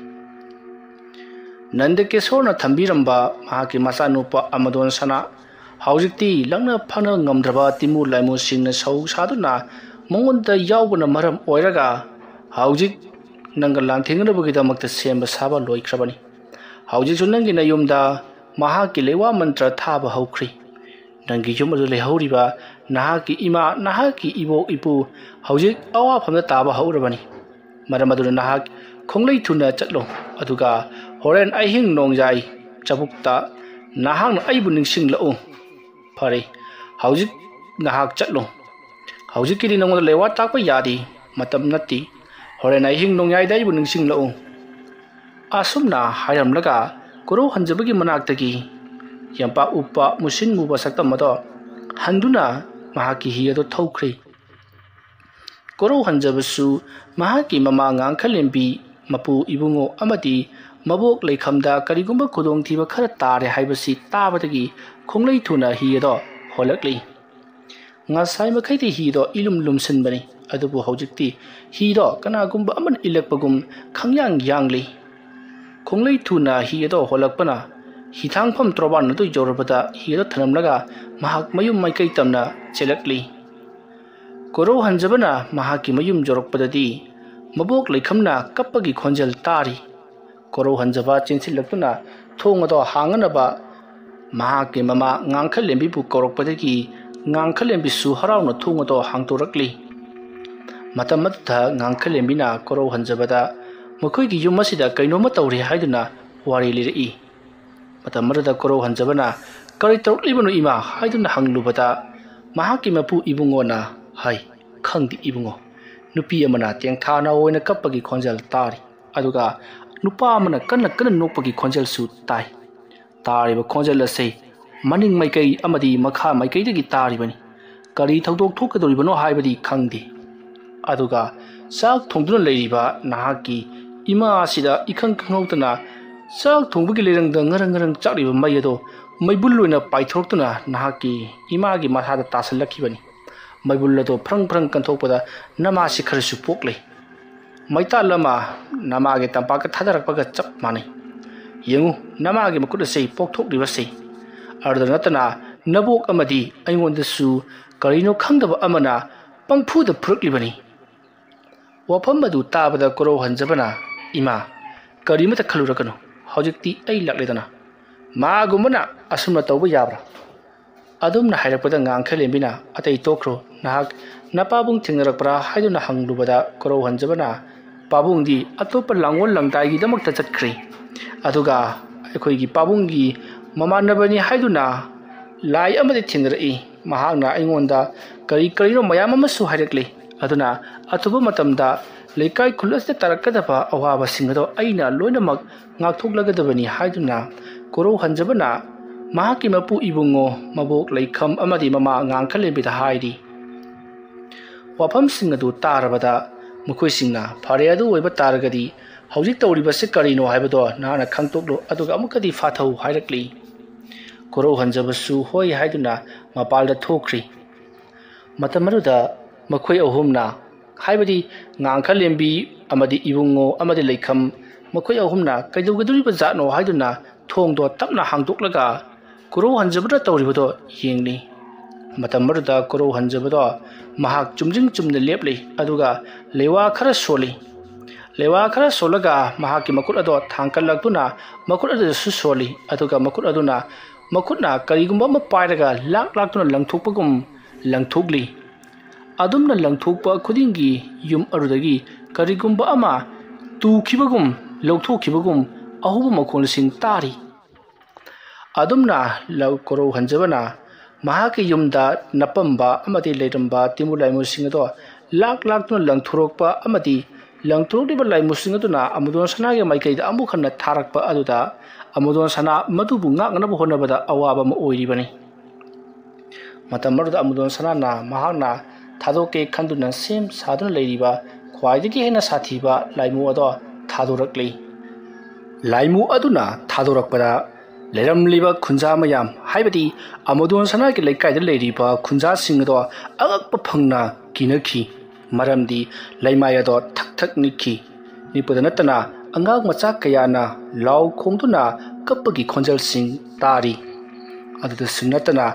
ꯅꯟꯗꯀꯦꯁꯣꯔꯅ ꯊꯝꯕꯤꯔꯝꯕ ꯃꯍꯥꯛꯀꯤ ꯃꯆꯥꯅꯨꯄꯥ ꯑꯃꯗꯣꯟ ꯁꯅꯥ ꯍꯧꯖꯤꯛꯇꯤ ꯂꯛꯅ ꯐꯥꯅ ꯉꯝꯗ꯭ꯔꯕ ꯇꯤꯃꯨ ꯂꯥꯏꯃꯨꯁꯤꯡꯅ ꯁꯧ ꯁꯥꯗꯨꯅ ꯃꯉꯣꯟꯗ ꯌꯥꯎꯕꯅ ꯃꯔꯝ ꯑꯣꯏꯔꯒ ꯍꯧꯖꯤꯛ ꯅꯪꯒ ꯂꯥꯟꯊꯦꯡꯅꯅꯕꯒꯤꯗꯃꯛꯇ ꯁꯦꯝꯕ ꯁꯥꯕ ꯂꯣꯏꯈ꯭ꯔꯕꯅꯤ꯫ ꯍꯧꯖꯤꯛꯁꯨ ꯅꯪꯒꯤ ꯅꯌꯨꯝꯗ ꯃꯍꯥꯛꯀꯤ ꯂꯩꯋꯥ ꯃꯟꯇ꯭ꯔ ꯊꯥꯕ ꯍꯧꯈ꯭ꯔꯤ꯫ ꯅꯪꯒꯤ ꯌꯨꯝ ꯑꯗꯨ ꯂꯩꯍꯧꯔꯤꯕ ꯅꯍꯥꯛꯀꯤ ꯏꯃꯥ, ꯅꯍꯥꯛꯀꯤ ꯏꯕꯣꯛ ꯏꯄꯨ ꯍꯧꯖꯤꯛ ꯑꯋꯥꯐꯝꯗ ꯇꯥꯕ ꯍꯧꯔꯕꯅꯤ꯫ ꯃꯔꯝ ꯑꯗꯨꯅ ꯅꯍꯥꯛ ꯈꯣꯡꯂꯩ ꯊꯨꯅ ꯆꯠꯂꯣ, ꯑꯗꯨꯒ ꯍꯣꯔꯦꯟ ꯑꯍꯤꯡ ꯅꯣꯡꯌꯥꯏ ꯆꯕꯨꯛꯇ ꯅꯍꯥꯛꯅ ꯑꯩꯕꯨ ꯅꯤꯡꯁꯤꯡꯂꯛꯎ꯫ ꯐꯔꯦ, ꯍꯧꯖꯤꯛ ꯅꯍꯥꯛ ꯆꯠꯂꯣ꯫ ꯍꯧꯖꯤꯛꯀꯤꯗꯤ ꯅꯉꯣꯟꯗ ꯂꯩꯋꯥ ꯇꯥꯛꯄ ꯌꯥꯗꯦ, ꯃꯇꯝ ꯅꯠꯇꯦ꯫ ꯍꯣꯔꯦꯟ ꯑꯍꯤꯡ ꯅꯣꯡꯌꯥꯏꯗ ꯑꯩꯕꯨ ꯅꯤꯡꯁꯤꯡꯂꯛꯎ꯫ ꯑꯁꯨꯝꯅ ꯍꯥꯏꯔꯝꯂꯒ ꯀꯣꯔꯧ ꯍꯟꯖꯕꯒꯤ ꯃꯅꯥꯛꯇꯒꯤ ꯌꯥꯝꯄꯥꯛ ꯎꯞꯄ ꯃꯨꯁꯤꯟ ꯃꯨꯕ ꯁꯛꯇꯝ ꯑꯗꯣ ꯍꯟꯗꯨꯅ ꯃꯍꯥꯛꯀꯤ ꯍꯤ ꯑꯗꯨ ꯊꯧꯈ꯭ꯔꯦ꯫ ꯀꯣꯔꯧ ꯍꯟꯖꯕꯁꯨ ꯃꯍꯥꯛꯀꯤ ꯃꯃꯥ ꯉꯥꯡꯈꯂꯦꯝꯕꯤ, ꯃꯄꯨ ꯏꯕꯨꯡꯉꯣ ꯑꯃꯗꯤ ꯃꯕꯣꯛ ꯂꯩꯈꯝꯗ ꯀꯔꯤꯒꯨꯝꯕ ꯈꯨꯗꯣꯡꯊꯤꯕ ꯈꯔ ꯇꯥꯔꯦ ꯍꯥꯏꯕꯁꯤ ꯇꯥꯕꯗꯒꯤ ꯈꯣꯡꯂꯩ ꯊꯨꯅ ꯍꯤ ꯑꯗꯣ ꯍꯣꯜꯂꯛꯂꯤ꯫ ꯉꯁꯥꯏ ꯃꯈꯩꯗꯤ ꯍꯤꯗꯣ ꯏꯂꯨꯝ ꯂꯨꯝꯁꯤꯟꯕꯅꯤ, ꯑꯗꯨꯕꯨ ꯍꯧꯖꯤꯛꯇꯤ ꯍꯤꯗꯣ ꯀꯅꯥꯒꯨꯝꯕ ꯑꯃꯅ ꯏꯜꯂꯛꯄꯒꯨꯝ ꯈꯪꯌꯥꯡ ꯌꯥꯡꯂꯤ꯫ ꯈꯣꯡꯂꯩ ꯊꯨꯅ ꯍꯤ ꯑꯗꯣ ꯍꯣꯜꯂꯛꯄꯅ ꯍꯤꯊꯥꯡꯐꯝ ꯇꯣꯔꯕꯥꯟ ꯑꯗꯨ ꯌꯧꯔꯕꯗ ꯍꯤ ꯑꯗꯣ ꯊꯅꯝꯂꯒ ꯃꯍꯥꯛ ꯃꯌꯨꯝ ꯃꯥꯏꯀꯩ ꯇꯝꯅ ꯆꯦꯜꯂꯛꯂꯤ꯫ ꯀꯣꯔꯧ ꯍꯟꯖꯕꯅ ꯃꯍꯥꯛꯀꯤ ꯃꯌꯨꯝ ꯌꯧꯔꯛꯄꯗꯗꯤ ꯃꯕꯣꯛ ꯂꯩꯈꯝꯅ ꯀꯞꯄꯒꯤ ꯈꯣꯟꯖꯦꯜ ꯇꯥꯔꯤ꯫ ꯀꯣꯔꯧ ꯍꯟꯖꯕ ꯆꯦꯟꯁꯤꯜꯂꯛꯇꯨꯅ ꯊꯣꯡ ꯑꯗꯣ ꯍꯥꯡꯅꯅꯕ ꯃꯍꯥꯛꯀꯤ ꯃꯃꯥ ꯉꯥꯡꯈꯂꯦꯝꯕꯤꯕꯨ ꯀꯧꯔꯛꯄꯗꯒꯤ ꯉꯥꯡꯈꯂꯦꯝꯕꯤꯁꯨ ꯍꯔꯥꯎꯅ ꯊꯣꯡ ꯑꯗꯣ ꯍꯥꯡꯗꯣꯔꯛꯂꯤ꯫ ꯃꯇꯝ ꯑꯗꯨꯗ ꯉꯥꯡꯈꯂꯦꯝꯕꯤꯅ ꯀꯣꯔꯧ ꯍꯟꯖꯕꯗ ꯃꯈꯣꯏꯒꯤ ꯌꯨꯝ ꯑꯁꯤꯗ ꯀꯩꯅꯣꯝꯃ ꯇꯧꯔꯦ ꯍꯥꯏꯗꯨꯅ ꯋꯥꯔꯤ ꯂꯤꯔꯛꯏ꯫ ꯃꯇꯝ ꯑꯗꯨꯗ ꯀꯣꯔꯧ ꯍꯟꯖꯕꯅ "ꯀꯔꯤ ꯇꯧꯔꯛꯂꯤꯕꯅꯣ ꯏꯃꯥ?" ꯍꯥꯏꯗꯨꯅ ꯍꯪꯂꯨꯕꯗ ꯃꯍꯥꯛꯀꯤ ꯃꯄꯨ ꯏꯕꯨꯡꯉꯣꯅ ꯍꯥꯏ, "ꯈꯪꯗꯦ ꯏꯕꯨꯡꯉꯣ, ꯅꯨꯄꯤ ꯑꯃꯅ ꯇꯦꯡꯊꯥꯅ ꯑꯣꯏꯅ ꯀꯞꯄꯒꯤ ꯈꯣꯟꯖꯦꯜ ꯇꯥꯔꯤ, ꯑꯗꯨꯒ ꯅꯨꯄꯥ ꯑꯃꯅ ꯀꯟꯅ ꯀꯟꯅ ꯅꯣꯛꯄꯒꯤ ꯈꯣꯟꯖꯦꯜꯁꯨ ꯇꯥꯏ꯫ ꯇꯥꯔꯤꯕ ꯈꯣꯟꯖꯦꯜ ꯑꯁꯤ ꯃꯅꯤꯡ ꯃꯥꯏꯀꯩ ꯑꯃꯗꯤ ꯃꯈꯥ ꯃꯥꯏꯀꯩꯗꯒꯤ ꯇꯥꯔꯤꯕꯅꯤ꯫ ꯀꯔꯤ ꯊꯧꯗꯣꯛ ꯊꯣꯛꯀꯗꯧꯔꯤꯕꯅꯣ ꯍꯥꯏꯕꯗꯤ ꯈꯪꯗꯦ꯫ ꯑꯗꯨꯒ ꯆꯥꯛ ꯊꯣꯡꯗꯨꯅ ꯂꯩꯔꯤꯕ ꯅꯍꯥꯛꯀꯤ ꯏꯃꯥ ꯑꯁꯤꯗ ꯏꯈꯪ ꯈꯪꯍꯧꯗꯅ ꯆꯥꯛ ꯊꯣꯡꯕꯒꯤ ꯂꯩꯔꯪꯗ ꯉꯔꯪ ꯉꯔꯪ ꯆꯥꯛꯂꯤꯕ ꯃꯩ ꯑꯗꯣ ꯃꯩꯕꯨꯜ ꯑꯣꯏꯅ ꯄꯥꯏꯊꯣꯔꯛꯇꯨꯅ ꯅꯍꯥꯛꯀꯤ ꯏꯃꯥꯒꯤ ꯃꯁꯥꯗ ꯇꯥꯁꯤꯜꯂꯛꯈꯤꯕꯅꯤ꯫ ꯃꯩꯕꯨꯜ ꯑꯗꯣ ꯐ꯭ꯔꯪ ꯐ꯭ꯔꯪ ꯀꯟꯊꯣꯛꯄꯗ ꯅꯃꯥꯁꯤ ꯈꯔꯁꯨ ꯄꯣꯛꯂꯦ꯫ ꯃꯩꯇꯥꯜ ꯑꯃ ꯅꯃꯥꯒꯤ ꯇꯝꯄꯥꯛꯇ ꯊꯥꯗꯔꯛꯄꯒ ꯆꯞ ꯃꯥꯟꯅꯩ꯫ ꯌꯦꯡꯉꯨ, ꯅꯃꯥꯒꯤ ꯃꯈꯨꯠ ꯑꯁꯤ ꯄꯣꯛꯊꯣꯛꯂꯤꯕꯁꯤ꯫ ꯑꯗꯨꯗ ꯅꯠꯇꯅ ꯅꯕꯣꯛ ꯑꯃꯗꯤ ꯑꯩꯉꯣꯟꯗꯁꯨ ꯀꯔꯤꯅꯣ ꯈꯪꯗꯕ ꯑꯃꯅ ꯄꯪꯐꯨꯗ ꯐꯨꯔꯛꯂꯤꯕꯅꯤ꯫ ꯋꯥꯐꯝ ꯑꯗꯨ ꯇꯥꯕꯗ ꯀꯣꯔꯧ ꯍꯟꯖꯕꯅ, "ꯏꯃꯥ, ꯀꯔꯤꯃꯇ ꯈꯜꯂꯨꯔꯒꯅꯨ, ꯍꯧꯖꯤꯛꯇꯤ ꯑꯩ ꯂꯥꯛꯂꯦꯗꯅ꯫ ꯃꯥꯒꯨꯝꯕꯅ ꯑꯁꯨꯝꯅ ꯇꯧꯕ ꯌꯥꯕ꯭ꯔꯥ?" ꯑꯗꯨꯝꯅ ꯍꯥꯏꯔꯛꯄꯗ ꯉꯥꯡꯈꯩꯂꯦꯝꯕꯤꯅ, "ꯑꯇꯩ ꯇꯣꯛꯈ꯭ꯔꯣ, ꯅꯍꯥꯛ ꯅꯄꯥꯕꯨꯡ ꯊꯦꯡꯅꯔꯛꯄ꯭ꯔꯥ?" ꯍꯥꯏꯗꯨꯅ ꯍꯪꯂꯨꯕꯗ ꯀꯣꯔꯧ ꯍꯟꯖꯕꯅ, "ꯄꯥꯕꯨꯡꯗꯤ ꯑꯇꯣꯞꯄ ꯂꯥꯡꯒꯣꯜ ꯂꯪꯗꯥꯏꯒꯤꯗꯃꯛꯇ ꯆꯠꯈ꯭ꯔꯦ꯫ ꯑꯗꯨꯒ ꯑꯩꯈꯣꯏꯒꯤ ꯄꯥꯕꯨꯡꯒꯤ ꯃꯃꯥꯟꯅꯕꯅꯤ ꯍꯥꯏꯗꯨꯅ ꯂꯥꯏ ꯑꯃꯗꯤ ꯊꯦꯡꯅꯔꯛꯏ꯫ ꯃꯍꯥꯛꯅ ꯑꯩꯉꯣꯟꯗ ꯀꯔꯤ ꯀꯔꯤꯅꯣ ꯃꯌꯥꯝ ꯑꯃꯁꯨ ꯍꯥꯏꯔꯛꯂꯤ꯫ ꯑꯗꯨꯅ ꯑꯊꯨꯕ ꯃꯇꯝꯗ ꯂꯩꯀꯥꯏ ꯈꯨꯜ ꯑꯁꯤꯗ ꯇꯥꯔꯛꯀꯗꯕ ꯑꯋꯥꯕꯁꯤꯡ ꯑꯗꯣ ꯑꯩꯅ ꯂꯣꯏꯅꯃꯛ ꯉꯥꯛꯊꯣꯛꯂꯒꯗꯕꯅꯤ" ꯍꯥꯏꯗꯨꯅ ꯀꯣꯔꯧ ꯍꯟꯖꯕꯅ ꯃꯍꯥꯛꯀꯤ ꯃꯄꯨ ꯏꯕꯨꯡꯉꯣ, ꯃꯕꯣꯛ ꯂꯩꯈꯝ ꯑꯃꯗꯤ ꯃꯃꯥ ꯉꯥꯡꯈꯂꯦꯝꯕꯤꯗ ꯍꯥꯏꯔꯤ꯫ ꯋꯥꯐꯝꯁꯤꯡ ꯑꯗꯨ ꯇꯥꯔꯕꯗ ꯃꯈꯣꯏꯁꯤꯡꯅ, "ꯐꯔꯦ, ꯑꯗꯨ ꯑꯣꯏꯕ ꯇꯥꯔꯒꯗꯤ ꯍꯧꯖꯤꯛ ꯇꯧꯔꯤꯕꯁꯤ ꯀꯔꯤꯅꯣ ꯍꯥꯏꯕꯗꯣ ꯅꯍꯥꯛꯅ ꯈꯪꯗꯣꯛꯂꯣ, ꯑꯗꯨꯒ ꯑꯃꯨꯛꯀꯗꯤ ꯐꯥꯊꯧ" ꯍꯥꯏꯔꯛꯂꯤ꯫ ꯀꯣꯔꯧ ꯍꯟꯖꯕꯁꯨ ꯍꯣꯏ ꯍꯥꯏꯗꯨꯅ ꯃꯄꯥꯜꯗ ꯊꯣꯛꯈ꯭ꯔꯤ꯫ ꯃꯇꯝ ꯑꯗꯨꯗ ꯃꯈꯣꯏ ꯑꯍꯨꯝꯅ, ꯍꯥꯏꯕꯗꯤ ꯉꯥꯡꯈꯂꯦꯝꯕꯤ ꯑꯃꯗꯤ ꯏꯕꯨꯡꯉꯣ ꯑꯃꯗꯤ ꯂꯩꯈꯝ, ꯃꯈꯣꯏ ꯑꯍꯨꯝꯅ ꯀꯩꯗꯧꯒꯗꯧꯔꯤꯕ ꯖꯥꯠꯅꯣ ꯍꯥꯏꯗꯨꯅ ꯊꯣꯡꯗꯣ ꯇꯞꯅ ꯍꯥꯡꯗꯣꯛꯂꯒ ꯀꯣꯔꯧ ꯍꯟꯖꯕꯅ ꯇꯧꯔꯤꯕꯗꯣ ꯌꯦꯡꯂꯤ꯫ ꯃꯇꯝ ꯑꯗꯨꯗ ꯀꯣꯔꯧ ꯍꯟꯖꯕꯗꯣ ꯃꯍꯥꯛ ꯆꯨꯝꯖꯤꯡ ꯆꯨꯝꯅ ꯂꯦꯞꯂꯤ, ꯑꯗꯨꯒ ꯂꯩꯋꯥ ꯈꯔ ꯁꯣꯜꯂꯤ꯫ ꯂꯩꯋꯥ ꯈꯔ ꯁꯣꯜꯂꯒ ꯃꯍꯥꯛꯀꯤ ꯃꯈꯨꯠ ꯑꯗꯣ ꯊꯥꯡꯀꯠꯂꯛꯇꯨꯅ ꯃꯈꯨꯠ ꯑꯗꯨꯗꯁꯨ ꯁꯣꯜꯂꯤ, ꯑꯗꯨꯒ ꯃꯈꯨꯠ ꯑꯗꯨꯅ, ꯃꯈꯨꯠꯅ ꯀꯔꯤꯒꯨꯝꯕ ꯑꯃ ꯄꯥꯏꯔꯒ ꯂꯥꯛ ꯂꯥꯛꯇꯨꯅ ꯂꯪꯊꯣꯛꯄꯒꯨꯝ ꯂꯪꯊꯣꯛꯂꯤ꯫ ꯑꯗꯨꯝꯅ ꯂꯪꯊꯣꯛꯄ ꯈꯨꯗꯤꯡꯒꯤ ꯌꯨꯝ ꯑꯗꯨꯗꯒꯤ ꯀꯔꯤꯒꯨꯝꯕ ꯑꯃ ꯇꯨꯈꯤꯕꯒꯨꯝ, ꯂꯧꯊꯣꯛꯈꯤꯕꯒꯨꯝ ꯑꯍꯧꯕ ꯃꯈꯣꯜꯁꯤꯡ ꯇꯥꯔꯤ꯫ ꯑꯗꯨꯝꯅ ꯂꯧ-, ꯀꯣꯔꯧ ꯍꯟꯖꯕꯅ ꯃꯍꯥꯛꯀꯤ ꯌꯨꯝꯗ ꯅꯞꯄꯝꯕ ꯑꯃꯗꯤ ꯂꯩꯔꯝꯕ ꯇꯤꯃꯨ ꯂꯥꯏꯃꯨꯁꯤꯡ ꯑꯗꯣ ꯂꯥꯛ ꯂꯥꯛꯇꯨꯅ ꯂꯪꯊꯣꯔꯛꯄ ꯑꯃꯗꯤ ꯂꯪꯊꯣꯔꯛꯂꯤꯕ ꯂꯥꯏꯃꯨꯁꯤꯡ ꯑꯗꯨꯅ ꯑꯃꯨꯗꯣꯟ ꯁꯅꯥꯒꯤ ꯃꯥꯏꯀꯩꯗ ꯑꯃꯨꯛ ꯍꯟꯅ ꯊꯥꯔꯛꯄ ꯑꯗꯨꯗ ꯑꯃꯨꯗꯣꯟ ꯁꯅꯥ ꯃꯗꯨꯕꯨ ꯉꯥꯛꯅꯅꯕ ꯍꯣꯠꯅꯕꯗ ꯑꯋꯥꯕ ꯑꯃ ꯑꯣꯏꯔꯤꯕꯅꯤ꯫ ꯃꯇꯝ ꯑꯗꯨꯗ ꯑꯃꯨꯗꯣꯟ ꯁꯅꯥꯅ ꯃꯍꯥꯛꯅ ꯊꯥꯗꯣꯛꯀꯦ ꯈꯟꯗꯨꯅ ꯁꯦꯝ ꯁꯥꯗꯨꯅ ꯂꯩꯔꯤꯕ ꯈ꯭ꯋꯥꯏꯗꯒꯤ ꯍꯦꯟꯅ ꯁꯥꯊꯤꯕ ꯂꯥꯏꯃꯨ ꯑꯗꯣ ꯊꯥꯗꯣꯔꯛꯂꯤ꯫ ꯂꯥꯏꯃꯨ ꯑꯗꯨꯅ ꯊꯥꯗꯣꯔꯛꯄꯗ ꯂꯩꯔꯝꯂꯤꯕ ꯈꯨꯟꯖꯥ ꯃꯌꯥꯝ, ꯍꯥꯏꯕꯗꯤ ꯑꯃꯨꯗꯣꯟ ꯁꯅꯥꯒꯤ ꯂꯩꯀꯥꯏꯗ ꯂꯩꯔꯤꯕ ꯈꯨꯟꯖꯥꯁꯤꯡ ꯑꯗꯣ ꯑꯉꯛꯄ ꯐꯪꯅ ꯀꯤꯅꯈꯤ꯫ ꯃꯔꯝꯗꯤ ꯂꯩꯃꯥꯏ ꯑꯗꯣ ꯊꯛ ꯊꯛ ꯅꯤꯛꯈꯤ꯫ ꯅꯤꯛꯄꯗ ꯅꯠꯇꯅ ꯑꯉꯥꯡ ꯃꯆꯥ ꯀꯌꯥꯅ ꯂꯥꯎ ꯈꯣꯡꯗꯨꯅ ꯀꯞꯄꯒꯤ ꯈꯣꯟꯖꯦꯜꯁꯤꯡ ꯇꯥꯔꯤ꯫ ꯑꯗꯨꯗꯁꯨ ꯅꯠꯇꯅ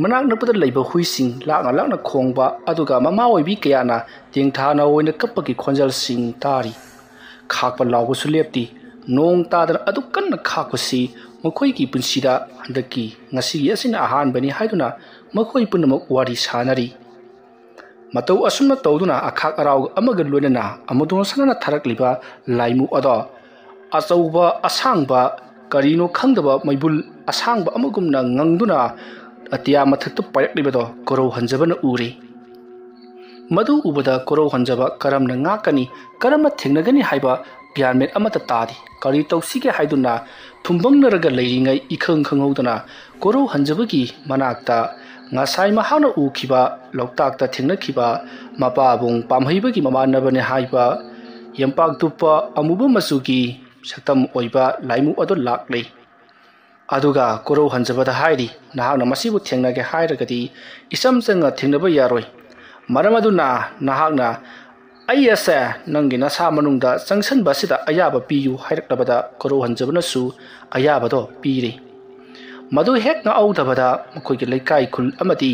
ꯃꯅꯥꯛ ꯅꯛꯄꯗ ꯂꯩꯕ ꯍꯨꯏꯁꯤꯡ ꯂꯥꯛꯅ ꯂꯥꯛꯅ ꯈꯣꯡꯕ, ꯑꯗꯨꯒ ꯃꯃꯥ ꯑꯣꯏꯕꯤ ꯀꯌꯥꯅ ꯇꯦꯡꯊꯥꯅ ꯑꯣꯏꯅ ꯀꯞꯄꯒꯤ ꯈꯣꯟꯖꯦꯜꯁꯤꯡ ꯇꯥꯔꯤ꯫ ꯈꯥꯛꯄ ꯂꯥꯎꯕꯁꯨ ꯂꯦꯞꯇꯦ꯫ ꯅꯣꯡ ꯇꯥꯗꯅ ꯑꯗꯨꯛ ꯀꯟꯅ ꯈꯥꯛꯄꯁꯤ ꯃꯈꯣꯏꯒꯤ ꯄꯨꯟꯁꯤꯗ ꯍꯟꯗꯛꯀꯤ, ꯉꯁꯤꯒꯤ ꯑꯁꯤꯅ ꯑꯍꯥꯟꯕꯅꯤ ꯍꯥꯏꯗꯨꯅ ꯃꯈꯣꯏ ꯄꯨꯝꯅꯃꯛ ꯋꯥꯔꯤ ꯁꯥꯅꯔꯤ꯫ ꯃꯇꯧ ꯑꯁꯨꯝꯅ ꯇꯧꯗꯨꯅ ꯑꯈꯥꯛ ꯑꯔꯥꯎ ꯑꯃꯒ ꯂꯣꯏꯅꯅ ꯑꯃꯨꯗꯣꯟ ꯁꯅꯥꯅ ꯊꯥꯔꯛꯂꯤꯕ ꯂꯥꯏꯃꯨ ꯑꯗꯣ ꯑꯆꯧꯕ ꯑꯁꯥꯡꯕ, ꯀꯔꯤꯅꯣ ꯈꯪꯗꯕ ꯃꯩꯕꯨꯜ ꯑꯁꯥꯡꯕ ꯑꯃꯒꯨꯝꯅ ꯉꯪꯗꯨꯅ ꯑꯇꯤꯌꯥ ꯃꯊꯛꯇ ꯄꯥꯏꯔꯛꯂꯤꯕꯗꯣ ꯀꯣꯔꯧ ꯍꯟꯖꯕꯅ ꯎꯔꯦ꯫ ꯃꯗꯨ ꯎꯕꯗ ꯀꯣꯔꯧ ꯍꯟꯖꯕ ꯀꯔꯝꯅ ꯉꯥꯛꯀꯅꯤ, ꯀꯔꯝꯅ ꯊꯦꯡꯅꯒꯅꯤ ꯍꯥꯏꯕ ꯒ꯭ꯌꯥꯟ ꯃꯦꯟ ꯑꯃꯠꯇ ꯇꯥꯗꯦ꯫ ꯀꯔꯤ ꯇꯧꯁꯤꯒꯦ ꯍꯥꯏꯗꯨꯅ ꯐꯨꯝꯕꯪꯅꯔꯒ ꯂꯩꯔꯤꯉꯩ, ꯏꯈꯪ ꯈꯪꯍꯧꯗꯅ ꯀꯣꯔꯧ ꯍꯟꯖꯕꯒꯤ ꯃꯅꯥꯛꯇ ꯉꯁꯥꯏ ꯃꯍꯥꯛꯅ ꯎꯈꯤꯕ ꯂꯣꯛꯇꯥꯛꯇ ꯊꯦꯡꯅꯈꯤꯕ ꯃꯄꯥꯕꯨꯡ ꯄꯥꯝꯍꯩꯕꯒꯤ ꯃꯃꯥꯟꯅꯕꯅꯤ ꯍꯥꯏꯕ ꯌꯦꯝꯄꯥꯛ ꯇꯨꯞꯄ ꯑꯃꯨꯕ ꯃꯆꯨꯒꯤ ꯁꯛꯇꯝ ꯑꯣꯏꯕ ꯂꯥꯏꯃꯨ ꯑꯗꯨ ꯂꯥꯛꯂꯦ꯫ ꯑꯗꯨꯒ ꯀꯣꯔꯧ ꯍꯟꯖꯕꯗ ꯍꯥꯏꯔꯤ, "ꯅꯍꯥꯛꯅ ꯃꯁꯤꯕꯨ ꯊꯦꯡꯅꯒꯦ ꯍꯥꯏꯔꯒꯗꯤ ꯏꯆꯝ ꯆꯪꯅ ꯊꯦꯡꯅꯕ ꯌꯥꯔꯣꯏ꯫ ꯃꯔꯝ ꯑꯗꯨꯅ ꯅꯍꯥꯛꯅ ꯑꯩ ꯑꯁꯦ ꯅꯪꯒꯤ ꯅꯁꯥ ꯃꯅꯨꯡꯗ ꯆꯪꯁꯤꯟꯕ ꯑꯁꯤꯗ ꯑꯌꯥꯕ ꯄꯤꯌꯨ" ꯍꯥꯏꯔꯛꯂꯕꯗ ꯀꯣꯔꯧ ꯍꯟꯖꯕꯅꯁꯨ ꯑꯌꯥꯕꯗꯣ ꯄꯤꯔꯤ꯫ ꯃꯗꯨ ꯍꯦꯛ ꯉꯥꯛꯍꯧꯗꯕꯗ ꯃꯈꯣꯏꯒꯤ ꯂꯩꯀꯥꯏ ꯈꯨꯜ ꯑꯃꯗꯤ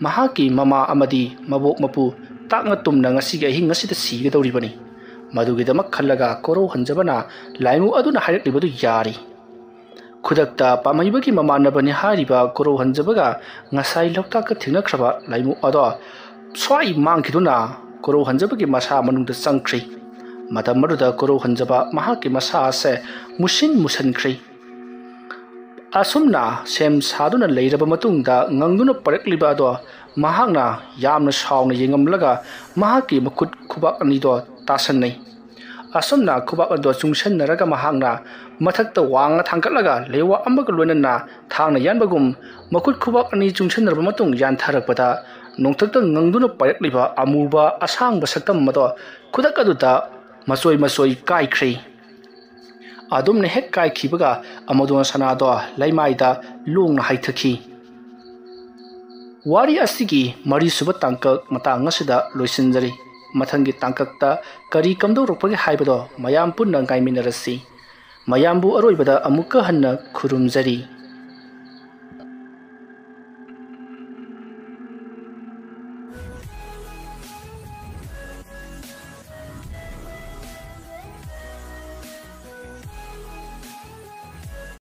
ꯃꯍꯥꯛꯀꯤ ꯃꯃꯥ ꯑꯃꯗꯤ ꯃꯕꯣꯛ ꯃꯄꯨ ꯇꯥꯛꯅ ꯇꯨꯝꯅ ꯉꯁꯤꯒꯤ ꯑꯍꯤꯡ ꯑꯁꯤꯗ ꯁꯤꯒꯗꯧꯔꯤꯕꯅꯤ꯫ ꯃꯗꯨꯒꯤꯗꯃꯛ ꯈꯜꯂꯒ ꯀꯣꯔꯧ ꯍꯟꯖꯕꯅ ꯂꯥꯏꯃꯨ ꯑꯗꯨꯅ ꯍꯥꯏꯔꯛꯂꯤꯕꯗꯨ ꯌꯥꯔꯤ꯫ ꯈꯨꯗꯛꯇ ꯄꯥꯝꯍꯩꯕꯒꯤ ꯃꯃꯥꯟꯅꯕꯅꯤ ꯍꯥꯏꯔꯤꯕ ꯀꯣꯔꯧ ꯍꯟꯖꯕꯒ ꯉꯁꯥꯏ ꯂꯣꯛꯇꯥꯛꯇ ꯊꯦꯡꯅꯈ꯭ꯔꯕ ꯂꯥꯏꯃꯨ ꯑꯗꯣ ꯁ꯭ꯋꯥꯏ ꯃꯥꯡꯈꯤꯗꯨꯅ ꯀꯣꯔꯧ ꯍꯟꯖꯕꯒꯤ ꯃꯁꯥ ꯃꯅꯨꯡꯗ ꯆꯪꯈ꯭ꯔꯤ꯫ ꯃꯇꯝ ꯑꯗꯨꯗ ꯀꯣꯔꯧ ꯍꯟꯖꯕ ꯃꯍꯥꯛꯀꯤ ꯃꯁꯥ ꯑꯁꯦ ꯃꯨꯁꯤꯟ ꯃꯨꯁꯟꯈ꯭ꯔꯤ꯫ ꯑꯁꯨꯝꯅ ꯁꯦꯝ ꯁꯥꯗꯨꯅ ꯂꯩꯔꯕ ꯃꯇꯨꯡꯗ ꯉꯪꯗꯨꯅ ꯄꯥꯏꯔꯛꯂꯤꯕ ꯑꯗꯣ ꯃꯍꯥꯛꯅ ꯌꯥꯝꯅ ꯁꯥꯎꯅ ꯌꯦꯡꯉꯝꯂꯒ ꯃꯍꯥꯛꯀꯤ ꯃꯈꯨꯠ ꯈꯨꯕꯥꯛ ꯑꯅꯤꯗꯣ ꯇꯥꯁꯟꯅꯩ꯫ ꯑꯁꯨꯝꯅ ꯈꯨꯕꯥꯛ ꯑꯗꯣ ꯆꯨꯡꯁꯟꯅꯔꯒ ꯃꯍꯥꯛꯅ ꯃꯊꯛꯇ ꯋꯥꯡꯅ ꯊꯥꯡꯒꯠꯂꯒ ꯂꯩꯋꯥ ꯑꯃꯒ ꯂꯣꯏꯅꯅ ꯊꯥꯡꯅ ꯌꯥꯟꯕꯒꯨꯝ ꯃꯈꯨꯠ ꯈꯨꯕꯥꯛ ꯑꯅꯤ ꯆꯨꯡꯁꯟꯅꯔꯕ ꯃꯇꯨꯡ ꯌꯥꯟꯊꯔꯛꯄꯗ ꯅꯣꯡꯊꯛꯇ ꯉꯪꯗꯨꯅ ꯄꯥꯏꯔꯛꯂꯤꯕ ꯑꯃꯨꯕ ꯑꯁꯥꯡꯕ ꯁꯛꯇꯝ ꯑꯗꯣ ꯈꯨꯗꯛ ꯑꯗꯨꯗ ꯃꯆꯣꯏ ꯃꯆꯣꯏ ꯀꯥꯏꯈ꯭ꯔꯦ꯫ ꯑꯗꯨꯝꯅ ꯍꯦꯛ ꯀꯥꯏꯈꯤꯕꯒ ꯑꯃꯨꯗꯣꯟ ꯁꯅꯥꯗꯣ ꯂꯩꯃꯥꯏꯗ ꯂꯣꯡꯅ ꯍꯥꯏꯊꯈꯤ꯫ ꯋꯥꯔꯤ ꯑꯁꯤꯒꯤ ꯃꯔꯤꯁꯨꯕ ꯇꯥꯡꯀꯛ ꯃꯇꯥꯡ ꯑꯁꯤꯗ ꯂꯣꯏꯁꯤꯟꯖꯔꯤ꯫ ꯃꯊꯪꯒꯤ ꯇꯥꯡꯀꯛꯇ ꯀꯔꯤ ꯀꯝꯗꯧꯔꯛꯄꯒꯦ ꯍꯥꯏꯕꯗꯣ ꯃꯌꯥꯝ ꯄꯨꯟꯅ ꯉꯥꯏꯃꯤꯟꯅꯔꯁꯤ꯫ ꯃꯌꯥꯝꯕꯨ ꯑꯔꯣꯏꯕꯗ ꯑꯃꯨꯛꯀ ꯍꯟꯅ ꯈꯨꯔꯨꯝꯖꯔꯤ꯫